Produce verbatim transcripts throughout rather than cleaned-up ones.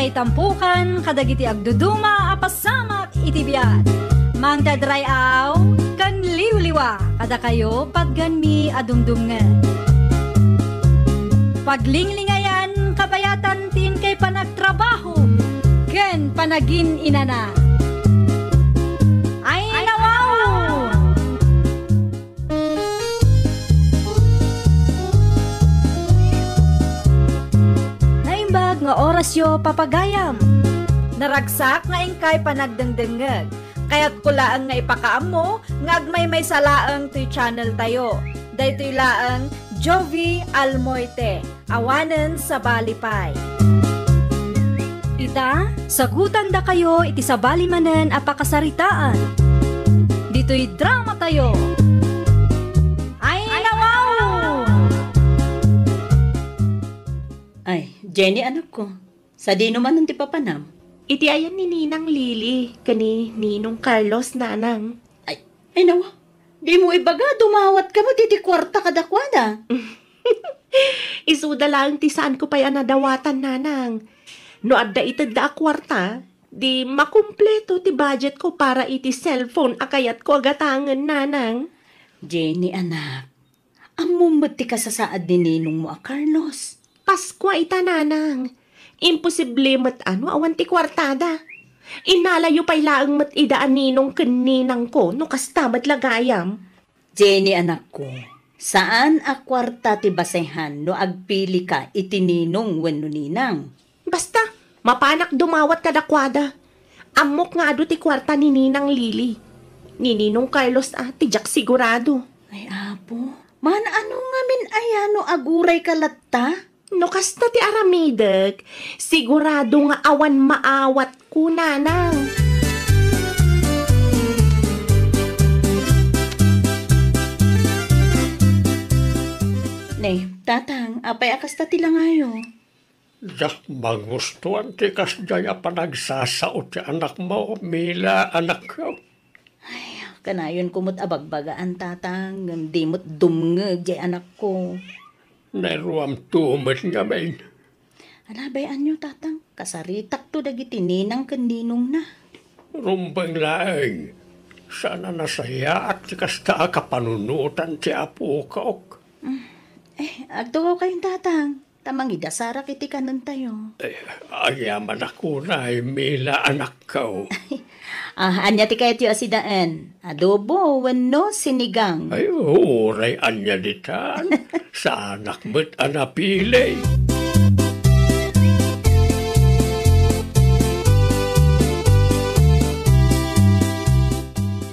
Itampukan kadagiti agduduma a pasamak iti biag. Mangted ray-aw ken liwliwa kadakayo patgenmi a dumdumngeg. Paglinglingayan kabayatan ti inkay panagtrabaho ken panagin-inana. Ay, nawaw! Naimbag nga orasyo, papagayam. Naragsak nga inkay panagdengdengngeg. Kayatko laeng nga ipakaammo nga agmaymaysa laeng toy channel tayo. Daytoy laeng Jovi Almoite. Awanen sabali pay. Ita, sagutandakayo iti sabali manen a pakasaritaan. Ditoy drama tayo. Ay, nawaw! Ay, Jenny, anakko, sadino manen ti papanam? Iti ayan ni Ninang Lily ken ni Ninong Carlos, nanang. Ay, ay, nawa. Dimo ibaga, dumawat ka met iti kuarta kadakuada. Isuda laeng ti saanko pay a nadawatan, nanang. No adda itedda a kuarta, di makumpleto ti budgetko para iti cellphone a kayatko a gatangen, nanang. Jenny, anak, ammom met ti kasasaad ni ninongmo a Carlos. Paskua ita, nanang. Imposible met a no awan ti kuartada. Inalayo pay laeng met ida a ninong ken ninangko no kasta met la gayam. Jenny, anakko, saan a kuarta ti basehan no agpilika iti ninong wenno ninang. Basta, mapanak dumawat kadakuada. Ammok nga adu ti kuarta ni Ninang Lily. Ni Ninong Carlos a, ti diak sigurado. Ay, Apo, maan-ano ngamin aya no agurayka latta? No kasta ti aramidek, sigurado nga awan maawatko, nanang. Ne, tatang, apay a kasta ti langayo? Diak magustuan ti kasdiay a panagsasao ti anakmo, Mila, anakko. Ay, kanayonko met a bagbagaan, tatang, ngem di met dumngeg diay anakko. Nairuamto met ngamin. Ala, bay-anyo, tatang, kasaritakto dagiti ninang ken ninongna. Rumbeng laeng, saan a nasayaat ti kasta a kapanunotan ti apokok. Mm. Eh, agtugawkayon, tatang. Ta mangidasarak iti kanentayo. Eh, agyamanak unay, Mila, anakko. Ah, ania ti kayatyo a sidaen? Adobo wenno sinigang? Ay, uray ania ditan. Saanak met a napili.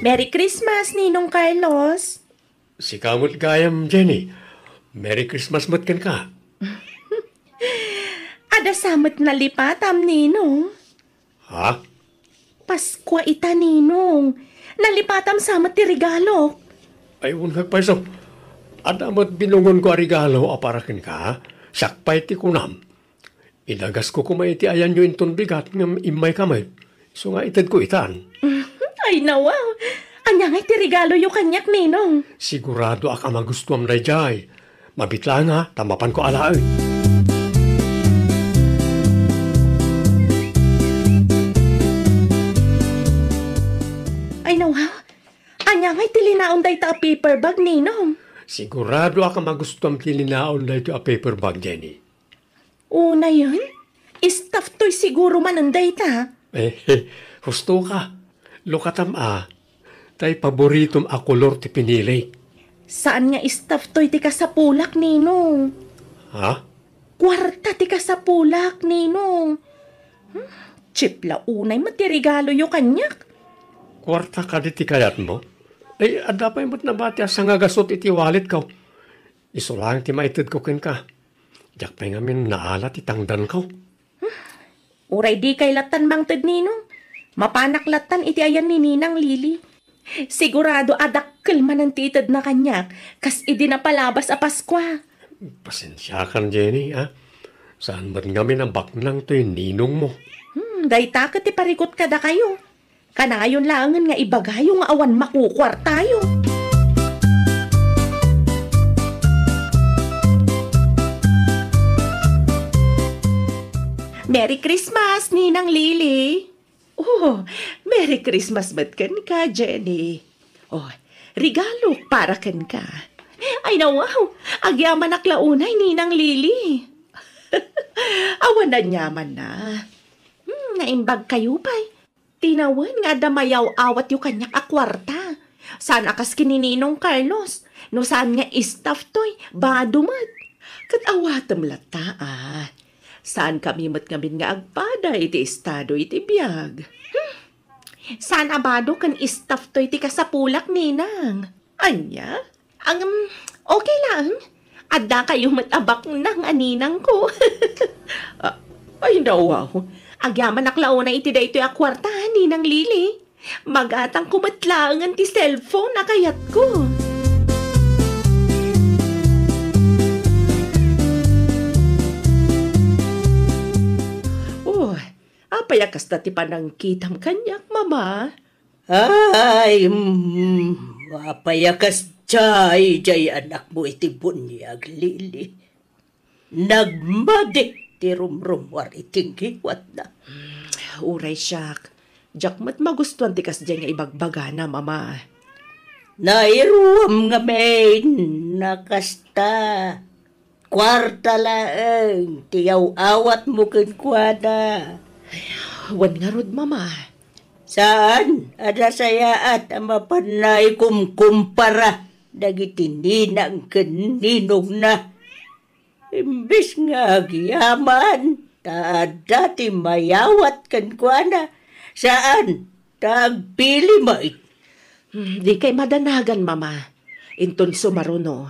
Merry Christmas, Ninong Carlos! Sika met gayam, Jenny. Merry Christmas met kenka. Adda sa met nalipatam, Ninong. Ha? Paskua ita, Ninong. Nalipatam sa met ti regalok. Ay, wen nga payso. Adda met binungonko a regalo a para kenka. Siak pay ti kunam. Idagasko koma iti ayanyo inton bigat ngem immayka met. Isu nga itedko itan. Ay, nawaw! Ania ngay ti regaloyo kaniak, Ninong? Siguradoak a magustuam daydiay. Mabitlanga ta mapanko alaen. Ay, nawaw! Ania ngay ti linaon dayta a paper bag, Ninong? Siguradoak a magustuam ti linaon daytoy a paper bag, Jenny. Unayen, staff toy siguro manen dayta. Eh, husto ka. Lukatam a, tay paboritom a kolor ti pinili. Saan nga staff toy ti kasapulak, Ninong? Ha? Kuarta ti kasapulak, Ninong. Hmm, cheap la unay met ti regaloyo kaniak. Kuarta kadi ti kayatmo? Ay, adda pay met nabati a sangagasut iti walletko. Isu laeng ti maitedko kenka. Diak pay ngamin naala ti tangdanko. Uray dikay lattan mangted, Ninong. Mapanak lattan iti ayan ni Ninang Lily. Sigurado a dakkel manen ti itedna kaniak, kas idi napalabas a Paskua. Pasensiakan, Jenny, a. Saan met ngamin a baknang toy ninongmo. Hmm, dayta ket ti parigot kadakayo. Kanayon laengen nga ibagayo nga awan makukuartayo. Merry Christmas, Ninang Lily! Oh, Merry Christmas met kenka, Jenny. Oh, regalok para kenka. Ay, nawaw! Agyamanak la unay, Ninang Lily. Awan aniamanna. Hmm, naimbag kayo pay. Tinawen nga adda mayaw-awatyo kaniak a kuarta. Saan a kas ken ni Ninong Carlos. No saan nga staff toy, bado met. Ket awatem latta, a. Saan kami met ngamin nga agpada iti estado iti biag. Hmm. Saan a bado ken staff toy ti kasapulak, Ninang. Ania? Ang, um, okay lang. Adda kayo met a baknang a ninangko. Ah, ay, nawaw. Agyamanak la unay iti daytoy a kuarta, Ninang Lily. Magatangko met laengen ti cellphone a kayatko. Oh, apay a kasta ti panangkitam kaniak, Mama? Ay, mm, apay a kasdiay diay anakmo iti buniag, Lily? Nagmadi ti rumrumuar iti ngiwatna. Uray siak, diak met magustuan ti kasdiay nga ibagbagana, Mama. Nairuam ngamin a kasta. Kuarta laeng ti yaw-awatmo kenkuana. Wen ngarud, Mama. Saan a nasayaat a mapanna ikumkumpara dagiti ninang ken ninongna. Imbes nga agyaman ta adda ti mayawat kenkuana, saan ta agpili met. Hmm, dikay madanagan, Mama. Inton sumaruno,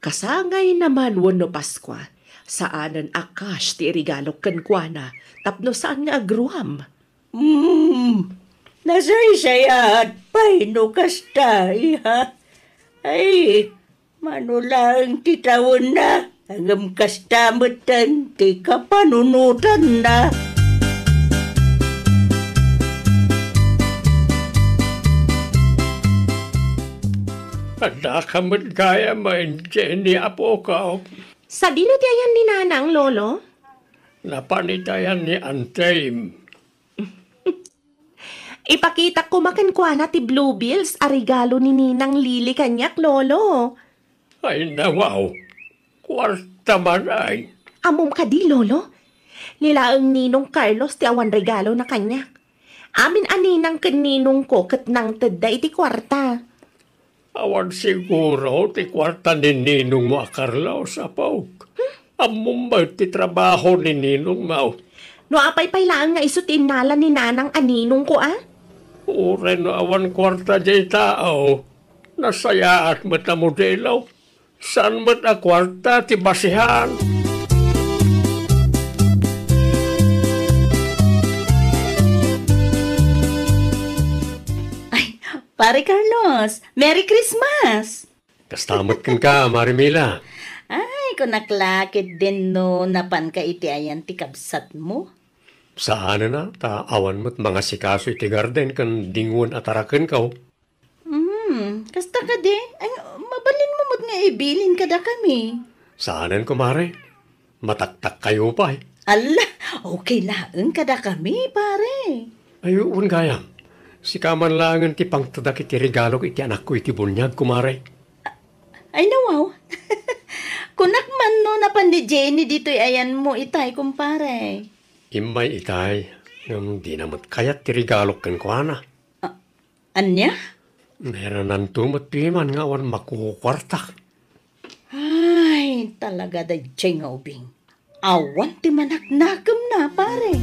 kasangayna man wenno Paskua, saanen a cash ti iregalok kenkuana tapno saan nga agruam. Hmm, nasaysayaat pay no kasta, iha. Ay, mano laeng ti tawenna, ngem kasta metten ti kapanunotanna. Adda ka met gayam, Jenny, apok. Sadino ti ayan ni Nanang, Lolo? Napan iti ayan ni Antem. Ipakitak koma kenkuana ti bluebills a regalo ni Ninang Lily kaniak, Lolo. Ay, nawaw. Kuarta man ay. Ammom kadi, Lolo? Ni laeng Ninong Carlos ti awan regalona kaniak. Amin a ninang ken ninongko ket nangtedda iti kuarta. Awan siguro ti kuarta ni ninongmo a Carlos, apok. Ammom met ti trabaho ni ninongmo. No apay pay laeng nga isu ti innala ni nanang a ninongko, a? Uray no awan kuarta diay tao, nasayaat met a modelo. Saan met a kuarta ti basihan? Ay, Pare Carlos, Merry Christmas! Kasta met kenka, Mare Mila. Ay, kunak la ketdin no napanka iti ayan ti kabsatmo. Saanen a, ta awan met mangasikaso iti garden ken dingwen a tarakenko. Hmm, kasta kadi? Ay, mabalinmo met nga ibilin kadakami. Saanen, kumare. Mataktakkayo pay. Alla, okay laeng kadakami, pare. Ay, wen gayam. Sika man laengen ti pangtedak iti regalok iti anakko iti buniag, kumare. Ay, nawaw. Kunak man no napan ni Jenny ditoy ayanmo itay, kumpare. Immay itay, ngem dina met kayat ti regalok kenkuana. A-, ania? Nayarananto met piman nga awan makukuartak. Ay, talaga daydiay nga ubing. Awan ti manaknakemna, pare.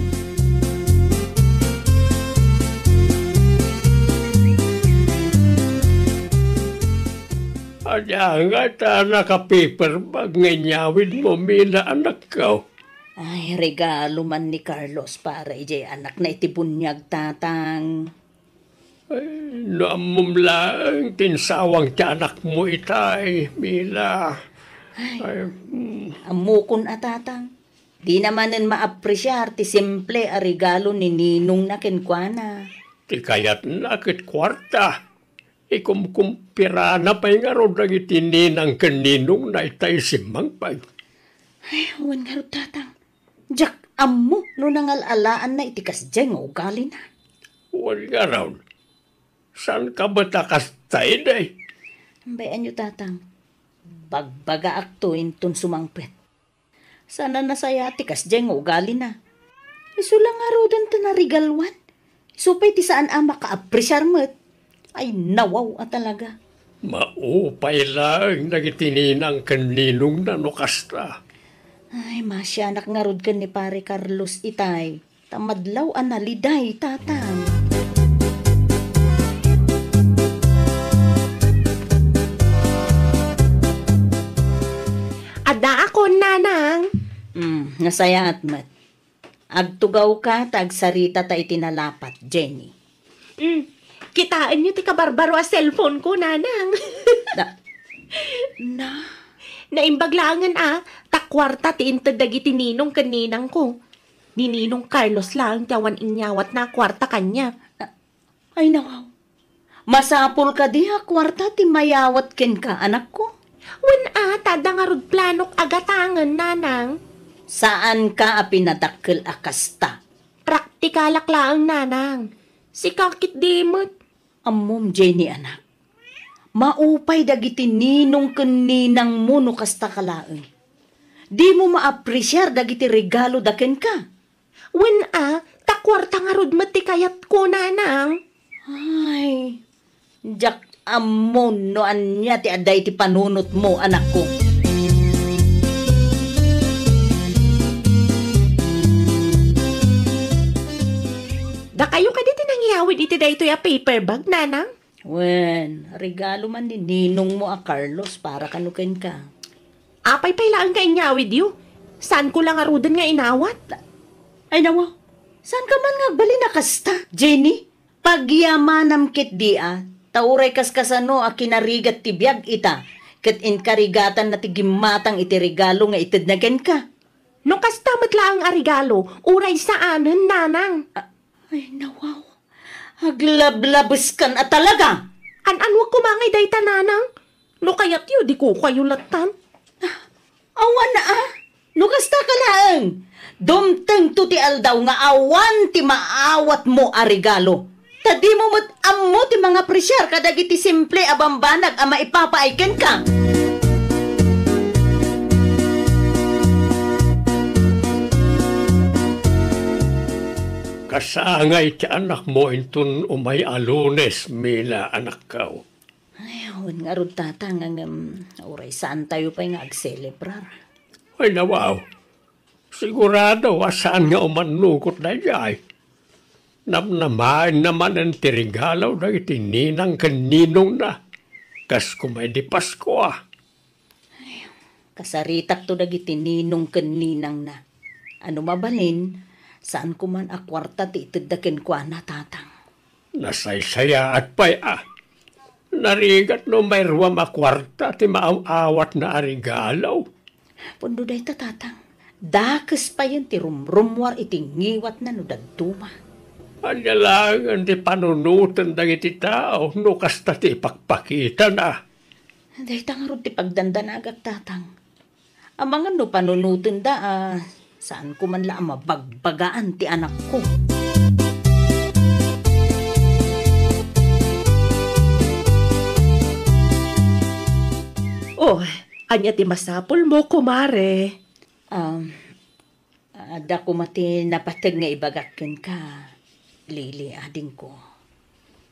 Ania nga ta nakapaperbag nga inyawidmo, Mila, anakko? Ay, regalo man ni Carlos, pare, idiay anakna iti buniag, Tatang. Ay, no ammom laeng ti insawang ti anakmo itay, Mila. Ay, ay, mm. Ammokon a, Tatang. Dina manen maapresiar ti simple a regalo ni ninongna kenkuana. Ti kayatna ket kuarta. Ikumkumpirana pay ngarud dagiti ninang ken ninongna itay simmangpet. Ay, wen ngarud, Tatang. Diak ammo no nangal-alaanna iti kasdiay nga ugalina. Wen ngarud, saanka met a kasta idi? Bay-anyo, Tatang. Bagbagaakto inton sumangpet. Saan a nasayaat ti kasdiay nga ugalina. Isu la ngaruden ti narigaluan. Isu pay ti saan a makaapresiar met. Ay, nawaw a talaga. Maupay laeng dagiti ninang ken ninongna no kasta. Ay, masianak ngarud ken ni Pare Carlos itay. Ta madlaw a naliday, Tatang. Addaakon, Nanang. Hmm, nasayaat met. Agtugawka ta agsaritata iti nalapat, Jenny. Hmm, kitaenyo ti kabarbaro a cellphone ko, Nanang. Da-, na? Naimbag laengen a, ta kuarta ti inted dagiti ninong ken ninangko. Ni Ninong Carlos laeng ti awan inyawatna a kuarta kaniak. Ay, nawaw. Masapul kadi a kuarta ti mayawat kenka, anakko? Wen a, ta adda ngarud planok a gatangen, Nanang. Saanka a pinadakkel a kasta. Praktikalak laeng, Nanang. Sika ketdi met. Ammom, Jenny, anak. Maupay dagiti ninong ken ninangmo no kasta ka laeng. Dimo maapresiar dagiti regaloda kenka. Wen a, ta kuarta ngarud met ti kayatko, Nanang. Ay, diak ammo no ania ti adda iti panunotmo, anakko. Dakayo kadi ti nangyawid iti daytoy a paper bag, Nanang? Wen, regalo man ni ninongmo a Carlos para kano kenka. Apay pay laeng nga inyawidyo? Saanko la ngaruden nga inawat? Ay, nawa, saanka man nga agbalin a kasta, Jenny? Pagyamanam ketdi a, ta uray kaskasano a kinarigat ti biag ita, ket inkarigatanna ti gimmatang iti regalo nga itedna kenka. No kasta met laeng a regalo, uray saanen, Nanang. A-, ay, nawaw. Aglablabeskan a talaga! An-anuak koma ngay dayta, Nanang? No kayatyo, diko kayo lattan. Awan a, no kasta ka laeng, dumtengto ti aldaw nga awan ti maawatmo a regalo. Ta dimo met ammo ti mangapresiar kadagiti simple a bambanag a maipapaay kenka. Kasangay ti anakmo inton umay a Lunes, Mina, anakko. Ay, wen ngarud, Tatang, ngem uray saantayo pay nga agselebrar. Ay, nawaw. Sigurado a saan nga umannugot daydiay. Namnamaenna manen ti regalo dagiti ninang ken ninongna. Kas koma idi Paskua. Ay, kasaritakto dagiti ninong ken ninangna. A no mabalin, saan koman a kuarta ti itedda kenkuana, Tatang. Nasaysayaat pay a. Narigat no mayruam a kuarta ti maaw-awatna a regalo. Pudno dayta, Tatang. Dakes payen ti rumrummuar iti ngiwatna no dadduma. Ania laengen ti panunoten dagiti tao no kasta ti ipakpakitana? Dayta ngarud ti pagdandanagak, Tatang. Amangan no panunotenda a saan ko man la a mabagbagaan ti anakko. Oh, ania ti masapulmo, kumare? Um, adda koma ti napateg nga ibagak kenka, Lily, adingko.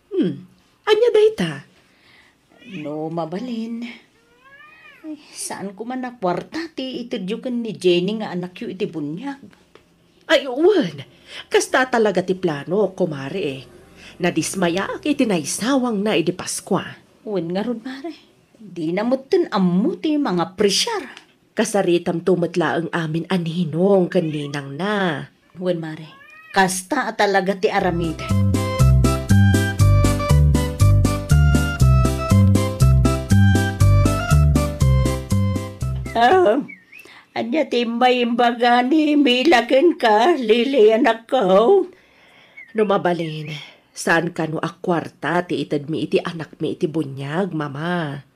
Hmm, ania dayta? No mabalin, ay, saan ko man a kuarta ti itedyo ken ni Jenny nga anakyo iti buniag. Ay, wen. Kasta talaga ti plano, kumare. Nadismayaak iti naisawangna idi Paskua. Wen ngarud, mare. Dina metten ammo ti mangapresiar. Kasaritamto met laeng amin a ninong ken ninangna. Wen, mare, kasta a talaga ti aramiden. Ah, ania ti immay imbaga ni Mila kenka, Lily, anakko? No mabalin, saan kano a kuarta ti itedmi iti anakmi iti buniag, Mama.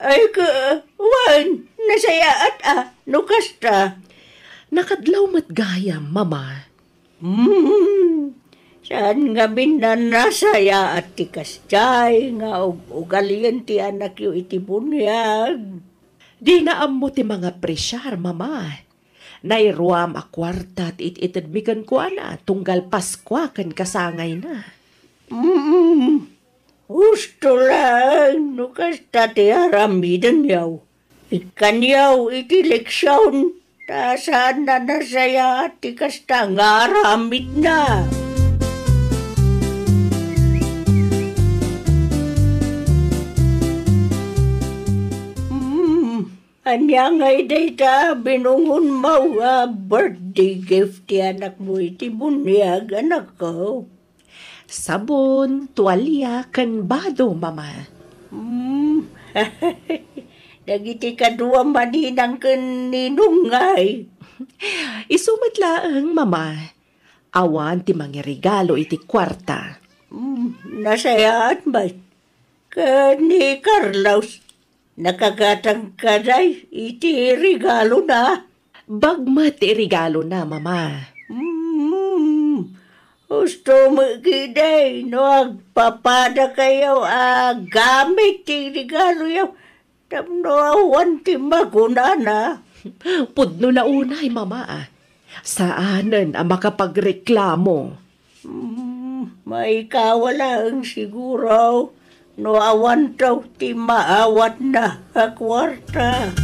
Ay, ka, wen, nasayaat a, no kasta. Nakadlaw met gayam, Mama. Hmm, saan ngamin a nasayaat ti kasdiay nga ug-ugalien ti anakyo iti buniag? Dina ammo ti mangapresiar, Mama. Nairuam a kuarta ti it-itedmi kenkuana tunggal Paskua ken kasangayna. Mm, husto laeng no kasta ti aramidenyo. Ikkanyo iti leksion, ta saan a nasayaat ti kasta nga aramidna. Mm, ania ngay dayta binungonmo a birthday gift ti anakmo iti buniag, anakko? Sabon, tualia, ken bado, Mama. Hmm. Dagiti kadua a ninang ken ninong ngay. Isu met laeng, Mama. Awan ti mangiregalo iti kuarta. Hmm, nasayaat met. Ken ni Carlos, nakagatang kadi iti regalona? Bagmet ti regalona, Mama. Hmm, husto met ketdi no agpapadakayo a gamit ti regaloyo tapno awan ti makunana. Pudno la unay, Mama. Saanen a makapagreklamo. Hmm, maikawa laeng siguro no awanto ti maawatna a kuarta.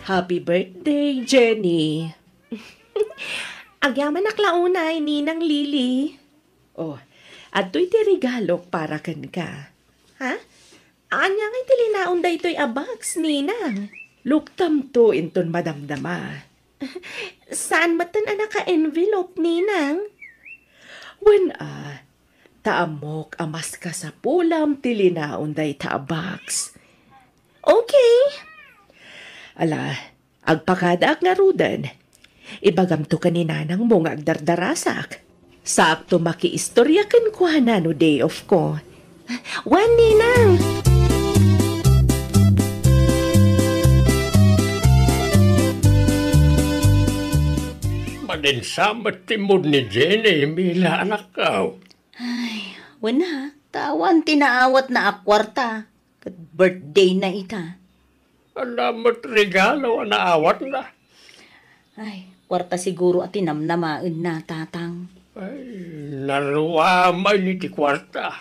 Happy birthday, Jenny. Agyamanak la unay, Ninang Lily. Oh, adtoy ti regalok para kenka. Ha? Ania ngay ti linaon daytoy a box, Ninang? Luktamto inton madamdama. Saan metten a naka-envelope, Ninang? Wen a, ta ammok a maskasapulam ti linaon dayta a box. Okay. Ala, agpakadaak ngaruden. Ibagamto ken ni nanangmo nga agdardarasak. Saakto makiistoria kenkuana no day off ko. Wen, Ninang! Madinsa met ti mood ni Jenny, Mila, anakko. Ay, wen a, ta awan ti naawatna a kuarta. Ket birthday na ita. Ania met regalo a naawatna? Ay, kuarta siguro a tinamnamaenna, Tatang. Ay, naruamay ni ti kuarta.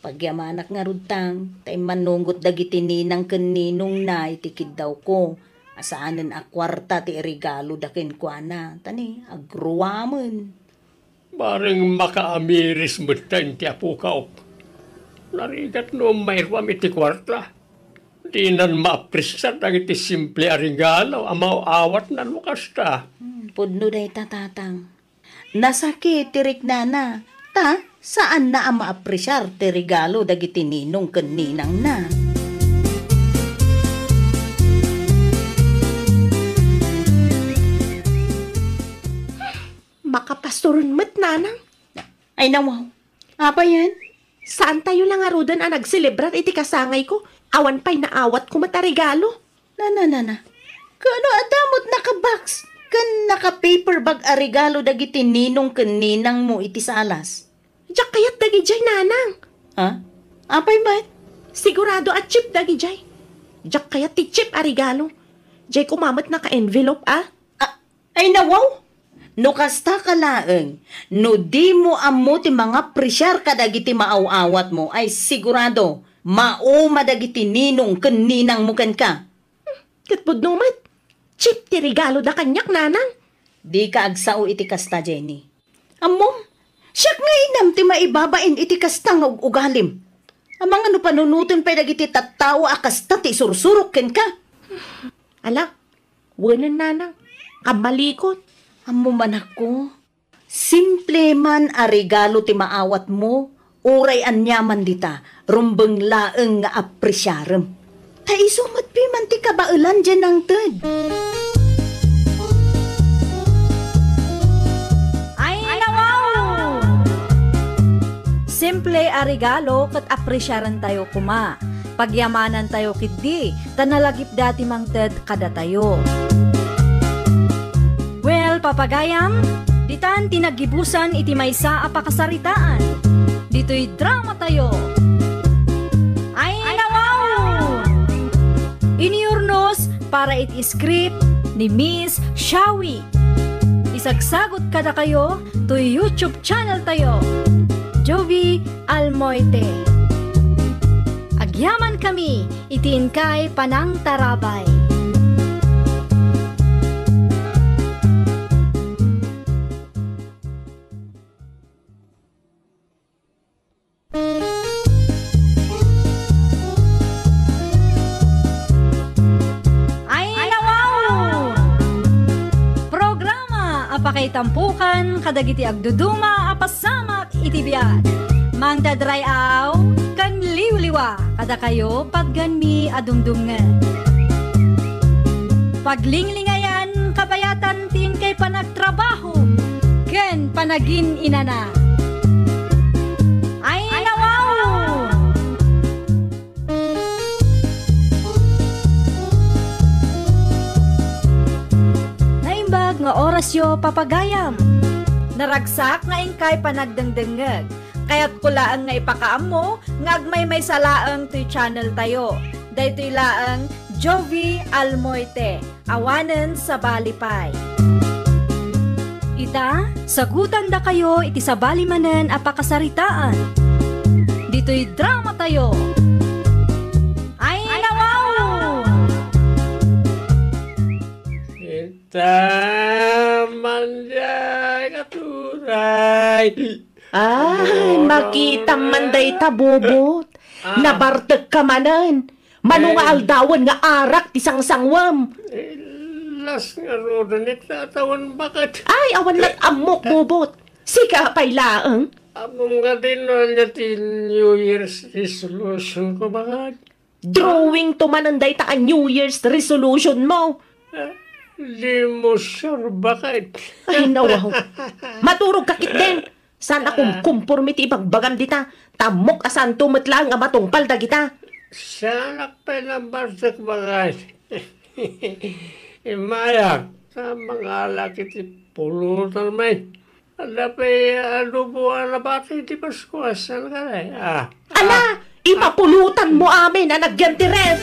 Pagyamanak ngarud, Tang, ta immannungot dagiti ninang ken ninongna iti kiddawko a saanen a kuarta ti iregaloda kenkuana, ta ni, agruamen. Bareng makaamiris metten ti apok. Narigat no mairuam iti kuarta. Dinan maapresiar dagiti simple a regalo a maaw-awatna no kasta. Hmm, pudno dayta, Tatang. Nasakit ti riknana, ta saanna a maapresiar ti regalo dagiti ninong ken ninangna. Makapastoren met, Nanang. Ay, nawaw. Apayen? Saantayo la ngaruden a nagselebrar iti kasangayko? Awan pay naawatko met a regalo. Nana, nana. Kaano adda met naka-box ken naka-paper bag a regalo dagiti ninong ken ninangmo iti salas? Diak kayat dagidiay, Nanang. Ha? Apay met? Sigurado a cheap dagidiay. Diak kayat ti cheap a regalo. Diay koma met naka-envelope, a? A-, ay, nawaw! No kasta ka laeng, no dimo ammo ti mangapresiar kadagiti maaw-awatmo, ay sigurado, mauma dagiti ninong ken ninangmo kenka. Ket pudno met, cheap ti regaloda kaniak, Nanang. Dika agsao iti kasta, Jenny. Ammom, siak nga inam ti maibabain iti kasta nga ug-ugalim. Amangan no panunoten pay dagiti tattao a kasta ti isursurok kenka. Ala, wenen, Nanang. Kammalikon. Ammom, anakko, simple man a regalo ti maawatmo, uray aniaman dita, rumbeng laeng nga apresiarem. Ta isu met piman ti kabaelan diay nangted. Ay, nawaw! Simple Daytoy a regalo ket apresiarantayo koma. Pagyamanantayo ketdi, ta nalagipda ti mangted kadatayo. Well, papagayam, ditan ti naggibusan iti maysa a pakasaritaan. Ditoy dramatayo. Ay, nawaw! Inurnos para iti script ni Miss Shawi. Isagsagut kadakayo toy YouTube channel tayo, Jovi Almoite. Agyaman kami iti inkay panangtarabay. Ay, nawaw! Programa a pakaitampukan kadagiti agduduma a pasamak iti biag. Mangdadray-aw ken liwliwa kadakayo patganmi a dumdumngeg. Paglinglingayan kabayatan ti inkay panagtrabaho ken panagin-inana. Ay, nawaw! Naimbag nga orasyo, papagayam. Naragsak nga inkay panagdengdengngeg. Kayatko laeng nga ipakaammo nga agmaymaysa laeng toy channel tayo. Daytoy laeng Jovi Almoite. Awanen sabali pay. Ita, sagutandakayo iti sabali manen a pakasaritaan. Ditoy dramatayo. Ay, nawaw! Ita, mandiay, katuray. Ay, makitam man dayta, Bobot. Ah. Nabartek ka manen. Mano nga aldawen nga arak ti sangsanguem? Eh, las ngaruden iti tawen baket. Ay, awan lat ammok, Bobot. Sika pay laeng. Ammom nga din no ania ti New Year's resolution ko, baket? Drawing to manen dayta a New Year's resolution mo. Eh, di mo sure, baket? Ay, nawaw. Maturog ka ketdin. Saan a kumkumporme ti ibagbagam dita? Tammok a santo met laeng a matungpal dagita. Saanak pay nabartek, baket. Immayak, ta mangalak iti pulutan met. Adda pay adobo a nabati iti Paskua, saan ka, ah? Ala, ah, ipapulutan mo amin a nagyan ti ref.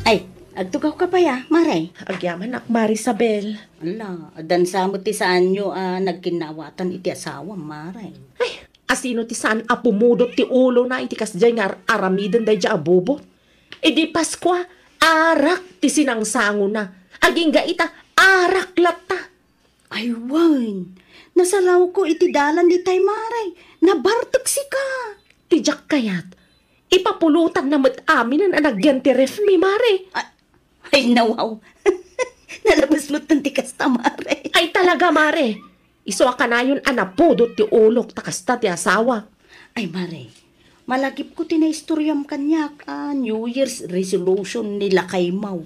Ay, agtugaw ka pay, a, Mare? Agyamanak, Mare Isabel. Ala, addan sa met ti saanyo a nagkinnawatan iti asawam, Mare. Ay, asino ti saan a pumudot ti ulona iti kasdiay nga ar-, aramiden daydiay a Bobot? Idi Paskua, arak ti sinangsangona. Agingga ita, arak latta. Ay, wen, nasalawko iti dalan ditay, Mare. Nabartek sika. Ti diak kayat, ipapulutanna met aminen a nagyan ti refmi, Mare. Ay, ay, nawaw. Nalabes met ti kasta, Mare. Ay, talaga, Mare. Isu a kanayon a napudot ti ulok ta kasta ti asawa. Ay, Mare, malagipko ti naistoriam kaniak a New Year's resolution ni lakaymo.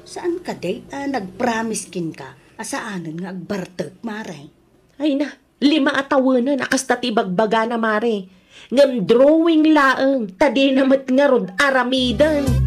Saan kadi a nagpromise kenka a saanen nga agbartek, Mare? Ay na, lima a tawenen a kasta ti ibagbagana, Mare. Ngem drawing laeng, ta dina met ngarud aramiden.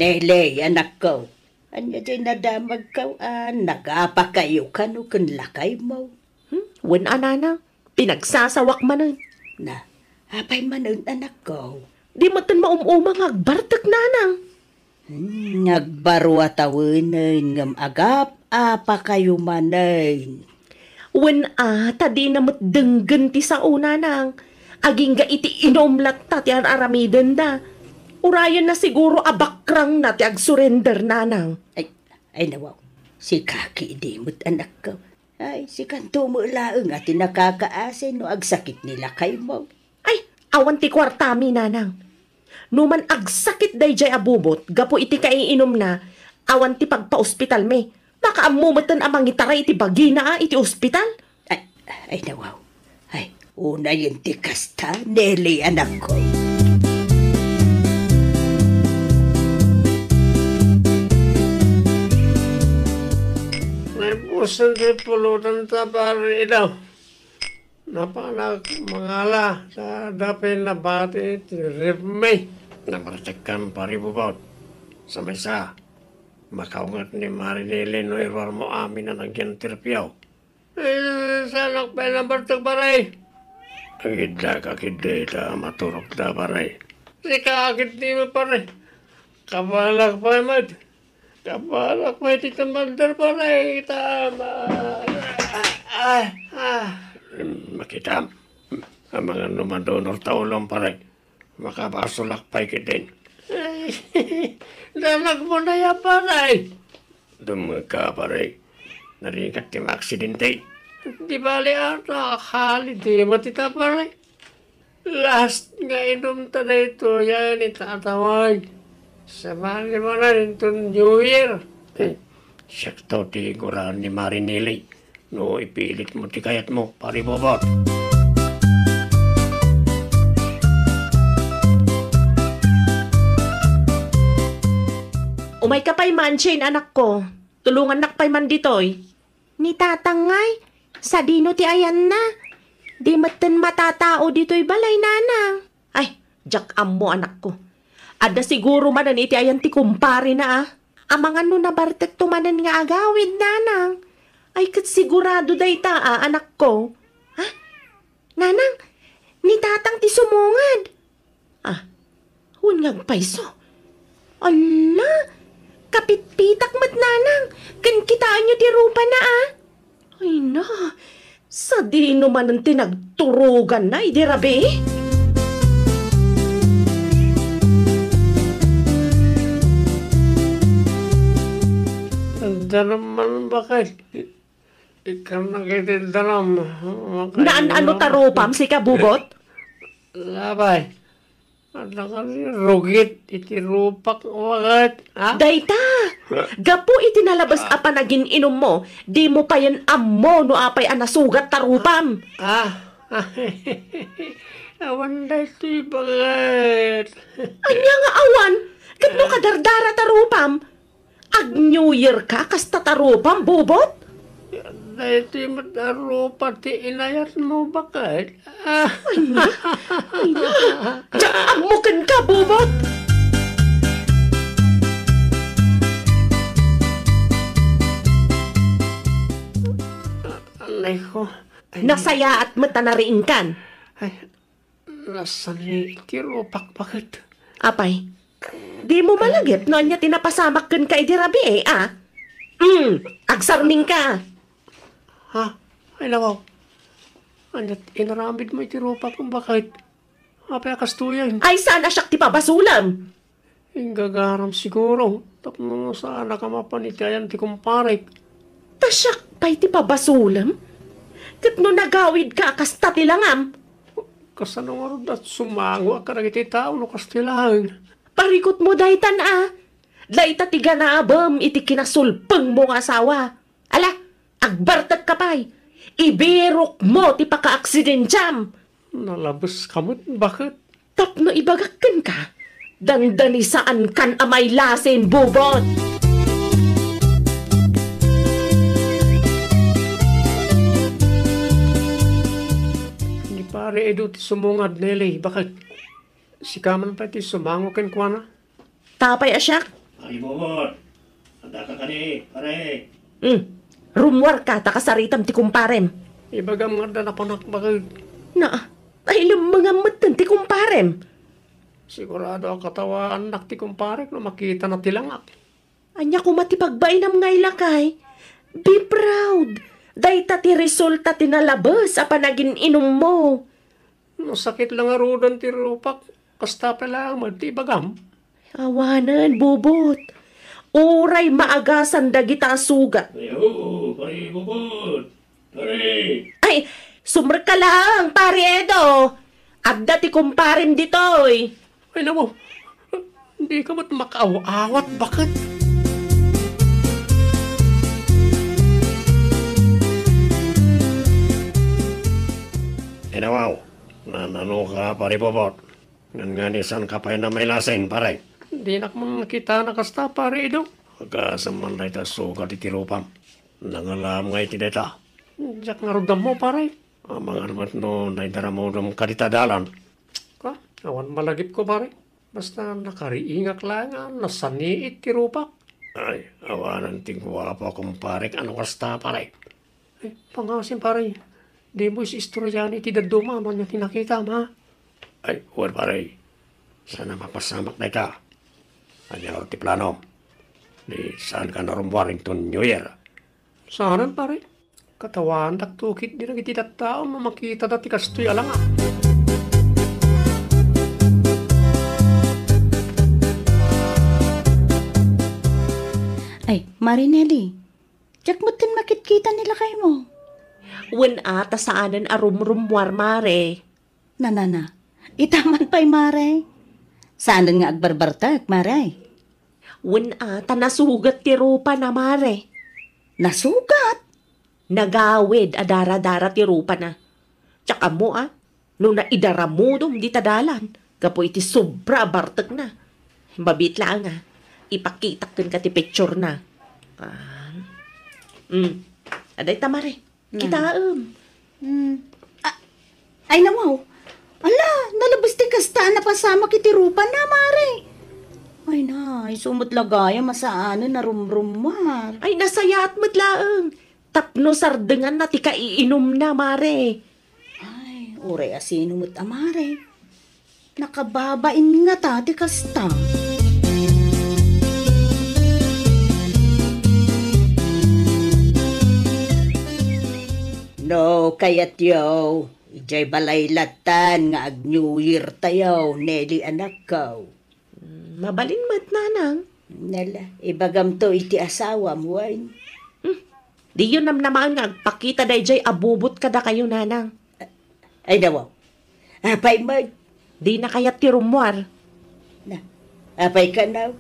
Nelly, anakko, ania diay nadamagko a nagapakayo kano ken lakaymo? Hmm? Wen a, nanang, pinagsasawak manen. Na, apay manen, anakko? Di metten maum-uma nga agbartek, nanang. Hmm, agbaro a tawenen ngem agap-apakayo manen. Wen a, ta dina met denggen ti sao, nanang. Agingga iti inum latta ti ar-aramidenda. Urayenna siguro a bakrangna ti agsurrender, nanang. Ay, ay, nawaw. Sika ketdi met, anakko. Ay, sikanto met laeng a ti nakakaasi no agsakit ni lakaymo. Ay, awan ti kuartami, nanang. No man agsakit daydiay a Bobot gapu iti kaiinumna, awan ti pagpaospitalmi. Makaammo metten a mangitaray iti bagina a iti ospital. Ay, ay, nawaw. Ay, unayen ti kasta, Nelly, anakko. Usan ti pulotanta, pare Edo. Napanak mangala, ta adda pay nabati ti ref mi. Nabartekkan, pare Bobot. Sa maysa, makaunget ni Mari Neli no iruarmo amin a nagyan ti refyo. Eh, saanak pay nabartek, pare. Agidda ka ketdi ta maturogda, pare. Sika ketdi met, pare. Kabalak pay met. Kabalak pay ti tumander, pare. Ta, ma-, ah, ah. Makitam. Amangan no madunor ta ulom, pare. Makabasolak pay ketdin. Ay, danagmo na ya, pare. Dumngegka, pare. Narigat ti maaksidente. Di bale, ata, halid ti matita, pare. Last nga inumta daytoy a ni Tata Juan. Sabali manen inton New Year. Hmm. Siakto ti iguraan ni Mari Neli. No ipilitmo ti kayatmo, pare Bobot. Umayka pay man, Shane, anakko. Tulongannak pay man ditoy. Ni Tatang ngay, sadino ti ayanna? Di metten matatao ditoy balay, nanang. Ay, diak ammo, anakko. Adda siguro manen iti ayan ti kumparena, a. Amangan no nabartekto manen nga agawid, nanang. Ay, ket sigurado dayta, a, anakko. Ha? Nanang, ni Tatang ti sumungad. Ah, wen nga agpayso. Ala, kapitpitak met, nanang. Ken kitaenyo ti rupana, a. Ay na, sadino manen ti nagturoganna idi rabii? Danam man, baket. Ikkannak iti danam. Naan-ano ta rupam, sika, Bubot? Labay. Adda kadi rugit iti rupak, baket, ha? Dayta! Gapu iti nalabes a panagin-inummo, dimo payen ammo no apay a nasugat ta rupam. Ah, awan daytoy, baket. Ania nga awan? Ket no kadardara ta rupam, Ag-New Year ka, kasta ta rupam, Bubot? Daytoy met a rupa ti inayatmo, baket. Ah. Ay na, ay na. Diak ammo kenka, Bubot. Anay ko. Ay. Nasayaat met a nariingkan. Ay. Nasani ti rupak, baket. Apay, dimo malagip no ania ti napasamak kenka idi rabii, a? Hmm, agsarmingka. Ha? Ay, nawaw. Ania ti inaramidmo iti rupak, baket? Apay a kastoyen? Ay, saan a siak ti pabasolem? Inggagaram siguro, tapno saanak a mapan iti ayan ti kumparek. Ta siak pay ti pabasolem? Ket no nagawidka a kasta ti langam? Kasano ngarud a sumangoak kadagiti tao no kasta laeng? Parikutmo daytan a. Dayta ti ganabem iti kinasulpengmo nga asawa. Ala, agbartekka pay. Ibirokmo ti pakaaksidentiam. Nalabeska met, baket. Tapno ibagak kenka, dandanisaankan a mailasin, Bubot. Ni Pare Edo ti sumungad, Neli, baket. Sika man pay ti sumango kenkuana. Apay a siak? Pare Bobot, addaka kadi, pare? Hmm. Rummuarka ta kasaritam ti kumparem. Ibagam nga adda napanak, baket. Na, ay lemmengam metten ti kumparem. Sigurado a katawaannak ti kumparek no makitana ti langak. Ania koma ti pagbainam nga ilakay? Be proud. Dayta ti resulta ti nalabes a panagin-inummo. Nasakit la ngaruden ti rupak, kasta pay laeng met ti ibagam. Awanen, Bubot. Uray maagasan dagita a sugat. Ay, oo, Pare Bubot. Pare! Ay, sumrekka laeng, Pare Edo. Adda ti kumparem ditoy. Ay, namo. Dika met makaaw-awat, baket. Inawaw, nanano ka, Pare Bobot? Ngannganisanka pay a mailasin, pare. Dinak man nakitana kasta, Pare Edo. Agasem man dayta sugat iti rupam. Nangalam nga iti dayta. Diak ngarud ammo, pare. Amangan met no naidaramudom kadita dalan. Ka, awan malagipko, pare. Basta nakariingak laeng a nasaniit ti rupak. Ay, awanen ti guapo a kumparek a no kasta, pare. Ay, pangasim, pare. Dimo is-istoryaen iti dadduma no ania ti nakitam, ha? Ay, wen, pare. Saan a mapasamak dayta. Ania ngarud ti planom? Di saanka narummuar inton New Year? Saanen, pare. Katawaandak tukit di dagiti tattao no makitada ti kastoy a langa. Ay, Mare Nelly, diak metten makitkita ni lakaymo. Wen a, ta saanen a rumrummuar, Mare. Nanana, ita man pay, Mare. Saanen nga agbarbartek, Mare. Wen a, ta nasugat ti rupana, Mare. Nasugat? Nagawid a daradara ti rupana. Diak ammo, a, no naidaramudom dita dalan gapu iti sobra a bartekna. Mabiit laeng, a, ipakitak kenka ti picturena. Ah. Mm. Adda ita, Mare. Hmm. Kitaem. Hmm. A-, ay, nawaw. Ala, nalabes ti kasta a napasamak iti rupana, Mare. Ay na, isu met la gayam a saanen a rumrummuar. Ay, nasayaat met laeng. Tapno sardenganna ti kaiinumna, Mare. Ay, uray a sino met a Mare. Nakababain ngata ti kasta. No kayatyo, idiay balay lattan nga ag-New Year tayo, Nelly anakko. Mm, mabalin met, nanang. Nala, ibagamto iti asawam, wen. Hmm. Diyo namnamaen nga agpakita daydiay a bubot kadakayo, nanang. Ay, nawaw. Apay met? Dina kayat ti rummuar. Na, apay kano?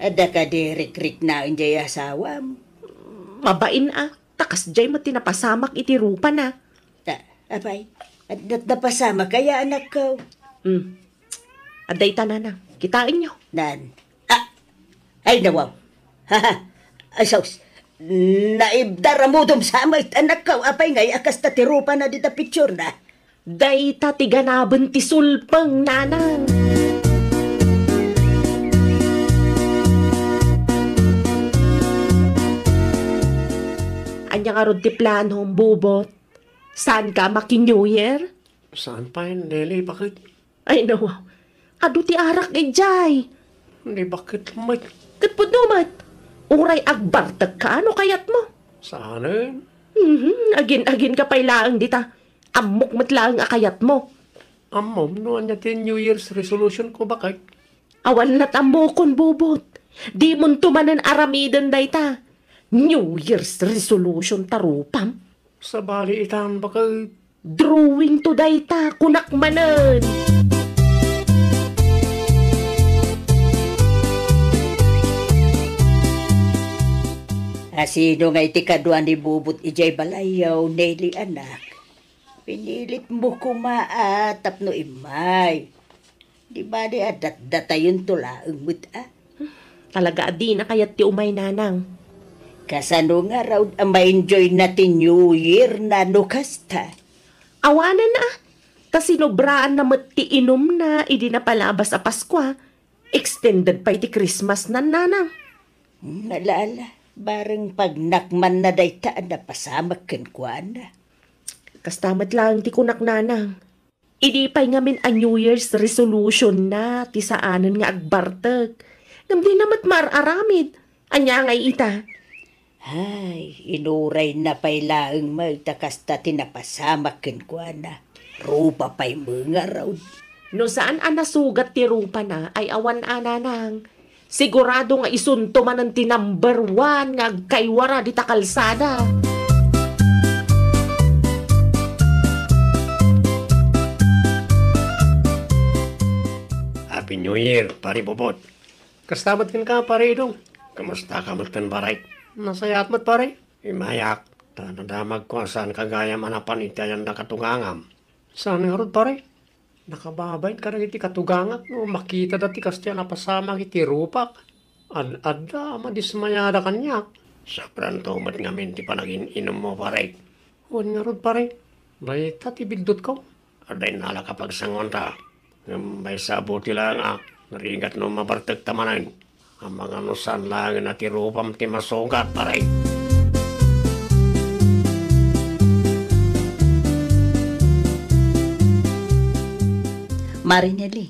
Adda kadi rikriknaen diay asawam? Mabain a. Ta kasdiay met ti napasamak iti rupana. Ta, apay, adda napasamak aya, anakko? Hmm. Adda ita, nanang. Kitaenyo. Nan. Ah, ay, nawaw. Haha. Ay, sus. Naidaramudom sa met, anakko. Apay ngay a kasta ti rupana dita picturena? Dayta ti ganaben ti sulpeng, nanang. Ania ngarud ti planom, bubot? Saanka a maki-New Year? Saan pay, Nelly, baket? Ay, nawaw. Adu ti arak idiay. Ni baket met. Ket pudno met. Uray agbartekka no kayatmo. Saanen? Mhm, agin-aginka pay laeng dita. Ammok met laeng a kayatmo. Ammom no ania ti New Year's resolution ko, baket? Awan lat ammokon, bubot. Dimonto manen aramiden dayta. New Year's resolution ta rupam. Sabali itan, baket. Drawing to dayta, kunak manen. Asino nga iti kadua ni bubot idiay balayyo, Nelly anak? Pinilitmo koma a tapno immay. Di bali a datdatayonto laeng met a. Talaga a dina kayat ti umay, nanang. Kasano ngarud a ma-enjoy na ti New Year na no kasta? Awanen a. Ta sinobraan na met ti inumna idi napalabas a Paskua. Extended pay ti Christmas nan, nanang. Hmm, ala, ala. Bareng pagnakmanna dayta a napasamak kenkuana. Kasta met laeng ti kunak, nanang. Idi pay ngamin a New Year's resolution na ti saanen nga agbartek. Ngem dina met maar-aramid. Ania ngay ita? Ay, inuray na pay laeng met ta kasta ti napasamak kenkuana. Rupa pay met ngarud. No saan a nasugat ti rupana ay awan a, nanang. Sigurado nga isunto manen ti number one nga agkaywara dita kalsada. Happy New Year, Pare Bobot. Kasta met kenka, Pare Idong. Kumusta ka met ken, pare? Nasayaat met, pare. Immayak, ta nadamagko a saanka gayam a napan iti ayan da katugangam. Saan ngarud, pare? Nakababain kadagiti katugangak no makitada ti kastoy a napasamak iti rupak. Ad-adda a madismayada kaniak. Sobranto met ngamin ti panagin-inummo, pare. Wen ngarud, pare. Dayta ti biddutko. Adda innalak a pagsangoanta. Ngem maysa a buti laeng a narigat no mabartekta manen. Amangan no saan laengen a ti rupam ti masugat, pare. Mare Nelly,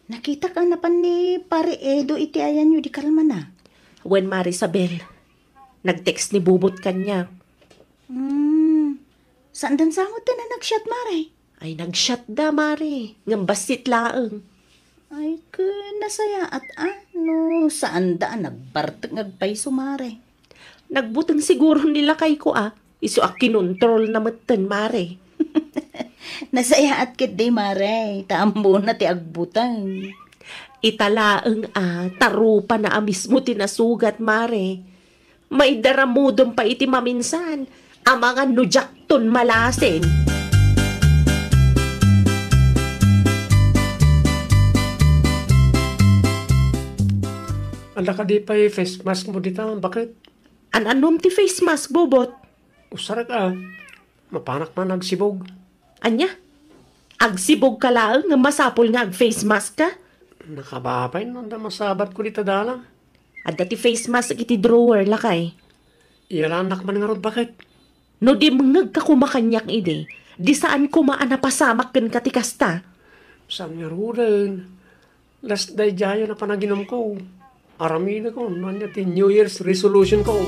nakitak a napan ni Pare Edo iti ayanyo di kalmana. Wen, Mare Isabel, nag-text ni Bubot kaniak. Hmm, saanda sa met a nag-chat, Mare? Ay, nag-chat da, Mare. Ngem bassit laeng. Ay, ken nasayaat a no saanda a nagbartek nga agpayso, Mare. Nagbuteng siguro ni lakayko a. Isu a kinontrolna metten, Mare. Nasayaat ketdi, Mare. Ta ammona ti agbuteng. Ita laeng a, ta rupana a mismo ti nasugat, Mare. Maidaramudem pay iti maminsan. Amangan no diakton malasin. Adda kadi pay face mask mo dita, baket? An-anom ti face mask, Bubot? Usarek a. Mapanak man agsibog. Ania? Agsibog ka laeng nga masapul nga ag-face mask ka? Nakababay no adda masabatko dita dalan. Adda ti face mask iti drawer, lakay. Iyalannak man ngarud, baket? No dimngegka koma kaniak idi, di saan koma a napasamak kenka ti kasta. Saan ngaruden? Last daydiayen a panaginumko. Aramidekon no ania ti New Year's resolution ko.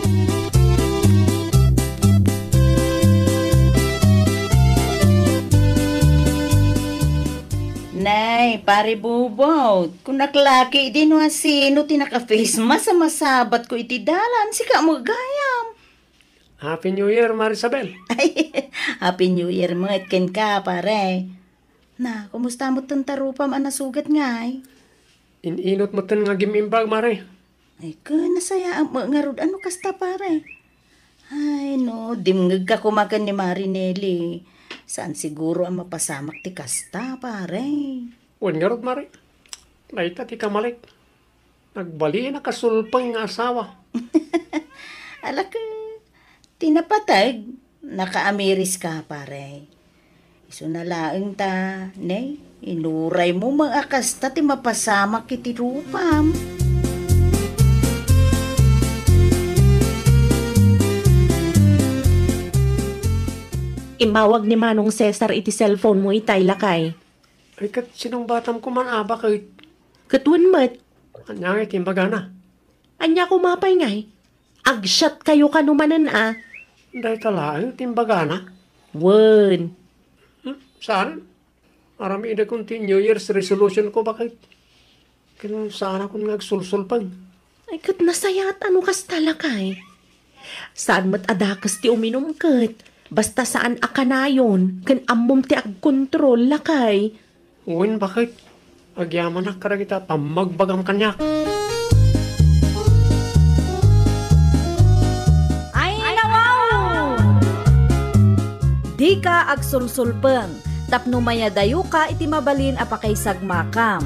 Nay, Pare Bubot, kunak laki idi no asino ti naka-face mask a masabatko iti dalan, sika met gayam. Happy New Year, Mare Isabel. Ay, Happy New Year met kenka, pare. Na, kumusta met ta rupam a nasugat ngay? In-inot metten nga agim-imbag, Mare. Ay, ken nasayaat met ngarud a no kasta, pare. Ay, no, dimngegka koma ken ni Mare Nelly. Saan siguro a mapasamak ti kasta, pare. Wen ngarud, Mare. Dayta ti kamalik. Nagbalinak a sulpeng nga asawa. Alaka, ti napateg, nakaamiris ka, pare. Isuna laeng ta, ne, inuraymo met a kasta ti mapasamak iti rupam. Immawag ni Manong Cesar iti cellphone mo itay, lakay. Ay, ket sinungbatam koma a, baket? Ket wen met. Ania ngay ti imbagana? Ania koma pay ngay? Ag-chat kayo kano manen a? Dayta laeng ti imbagana. Wen. Hmm, saan? Aramidekon ti New Year's resolution ko, baket? Ken saanakon nga agsulsulpeng. Ay, ket nasayaat a no kasta, lakay. Saan met a dakes ti uminum ket. Basta saan a kanayon, ken ammom ti agkontrol, lakay. Wen, baket? Agyamanak kadagita pammagbagam kaniak. Ay, nawaw! Dika agsulsulpeng tapno mayadayoka iti mabalin a pakaisagmakam.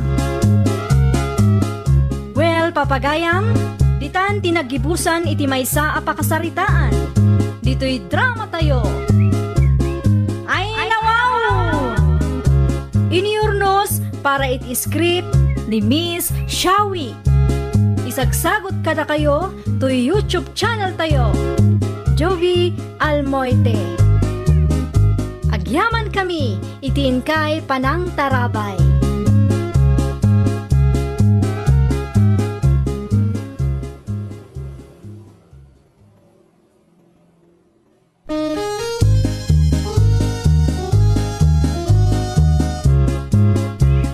Well, papagayam, ditan ti naggibusan iti maysa a pakasaritaan. Ditoy dramatayo. Ay, nawaw! Inyurnos para iti script ni Miss Shawi. Isagsagot kadakayo toy YouTube channel tayo, Jovi Almoite. Agyaman kami iti inkay panangtarabay.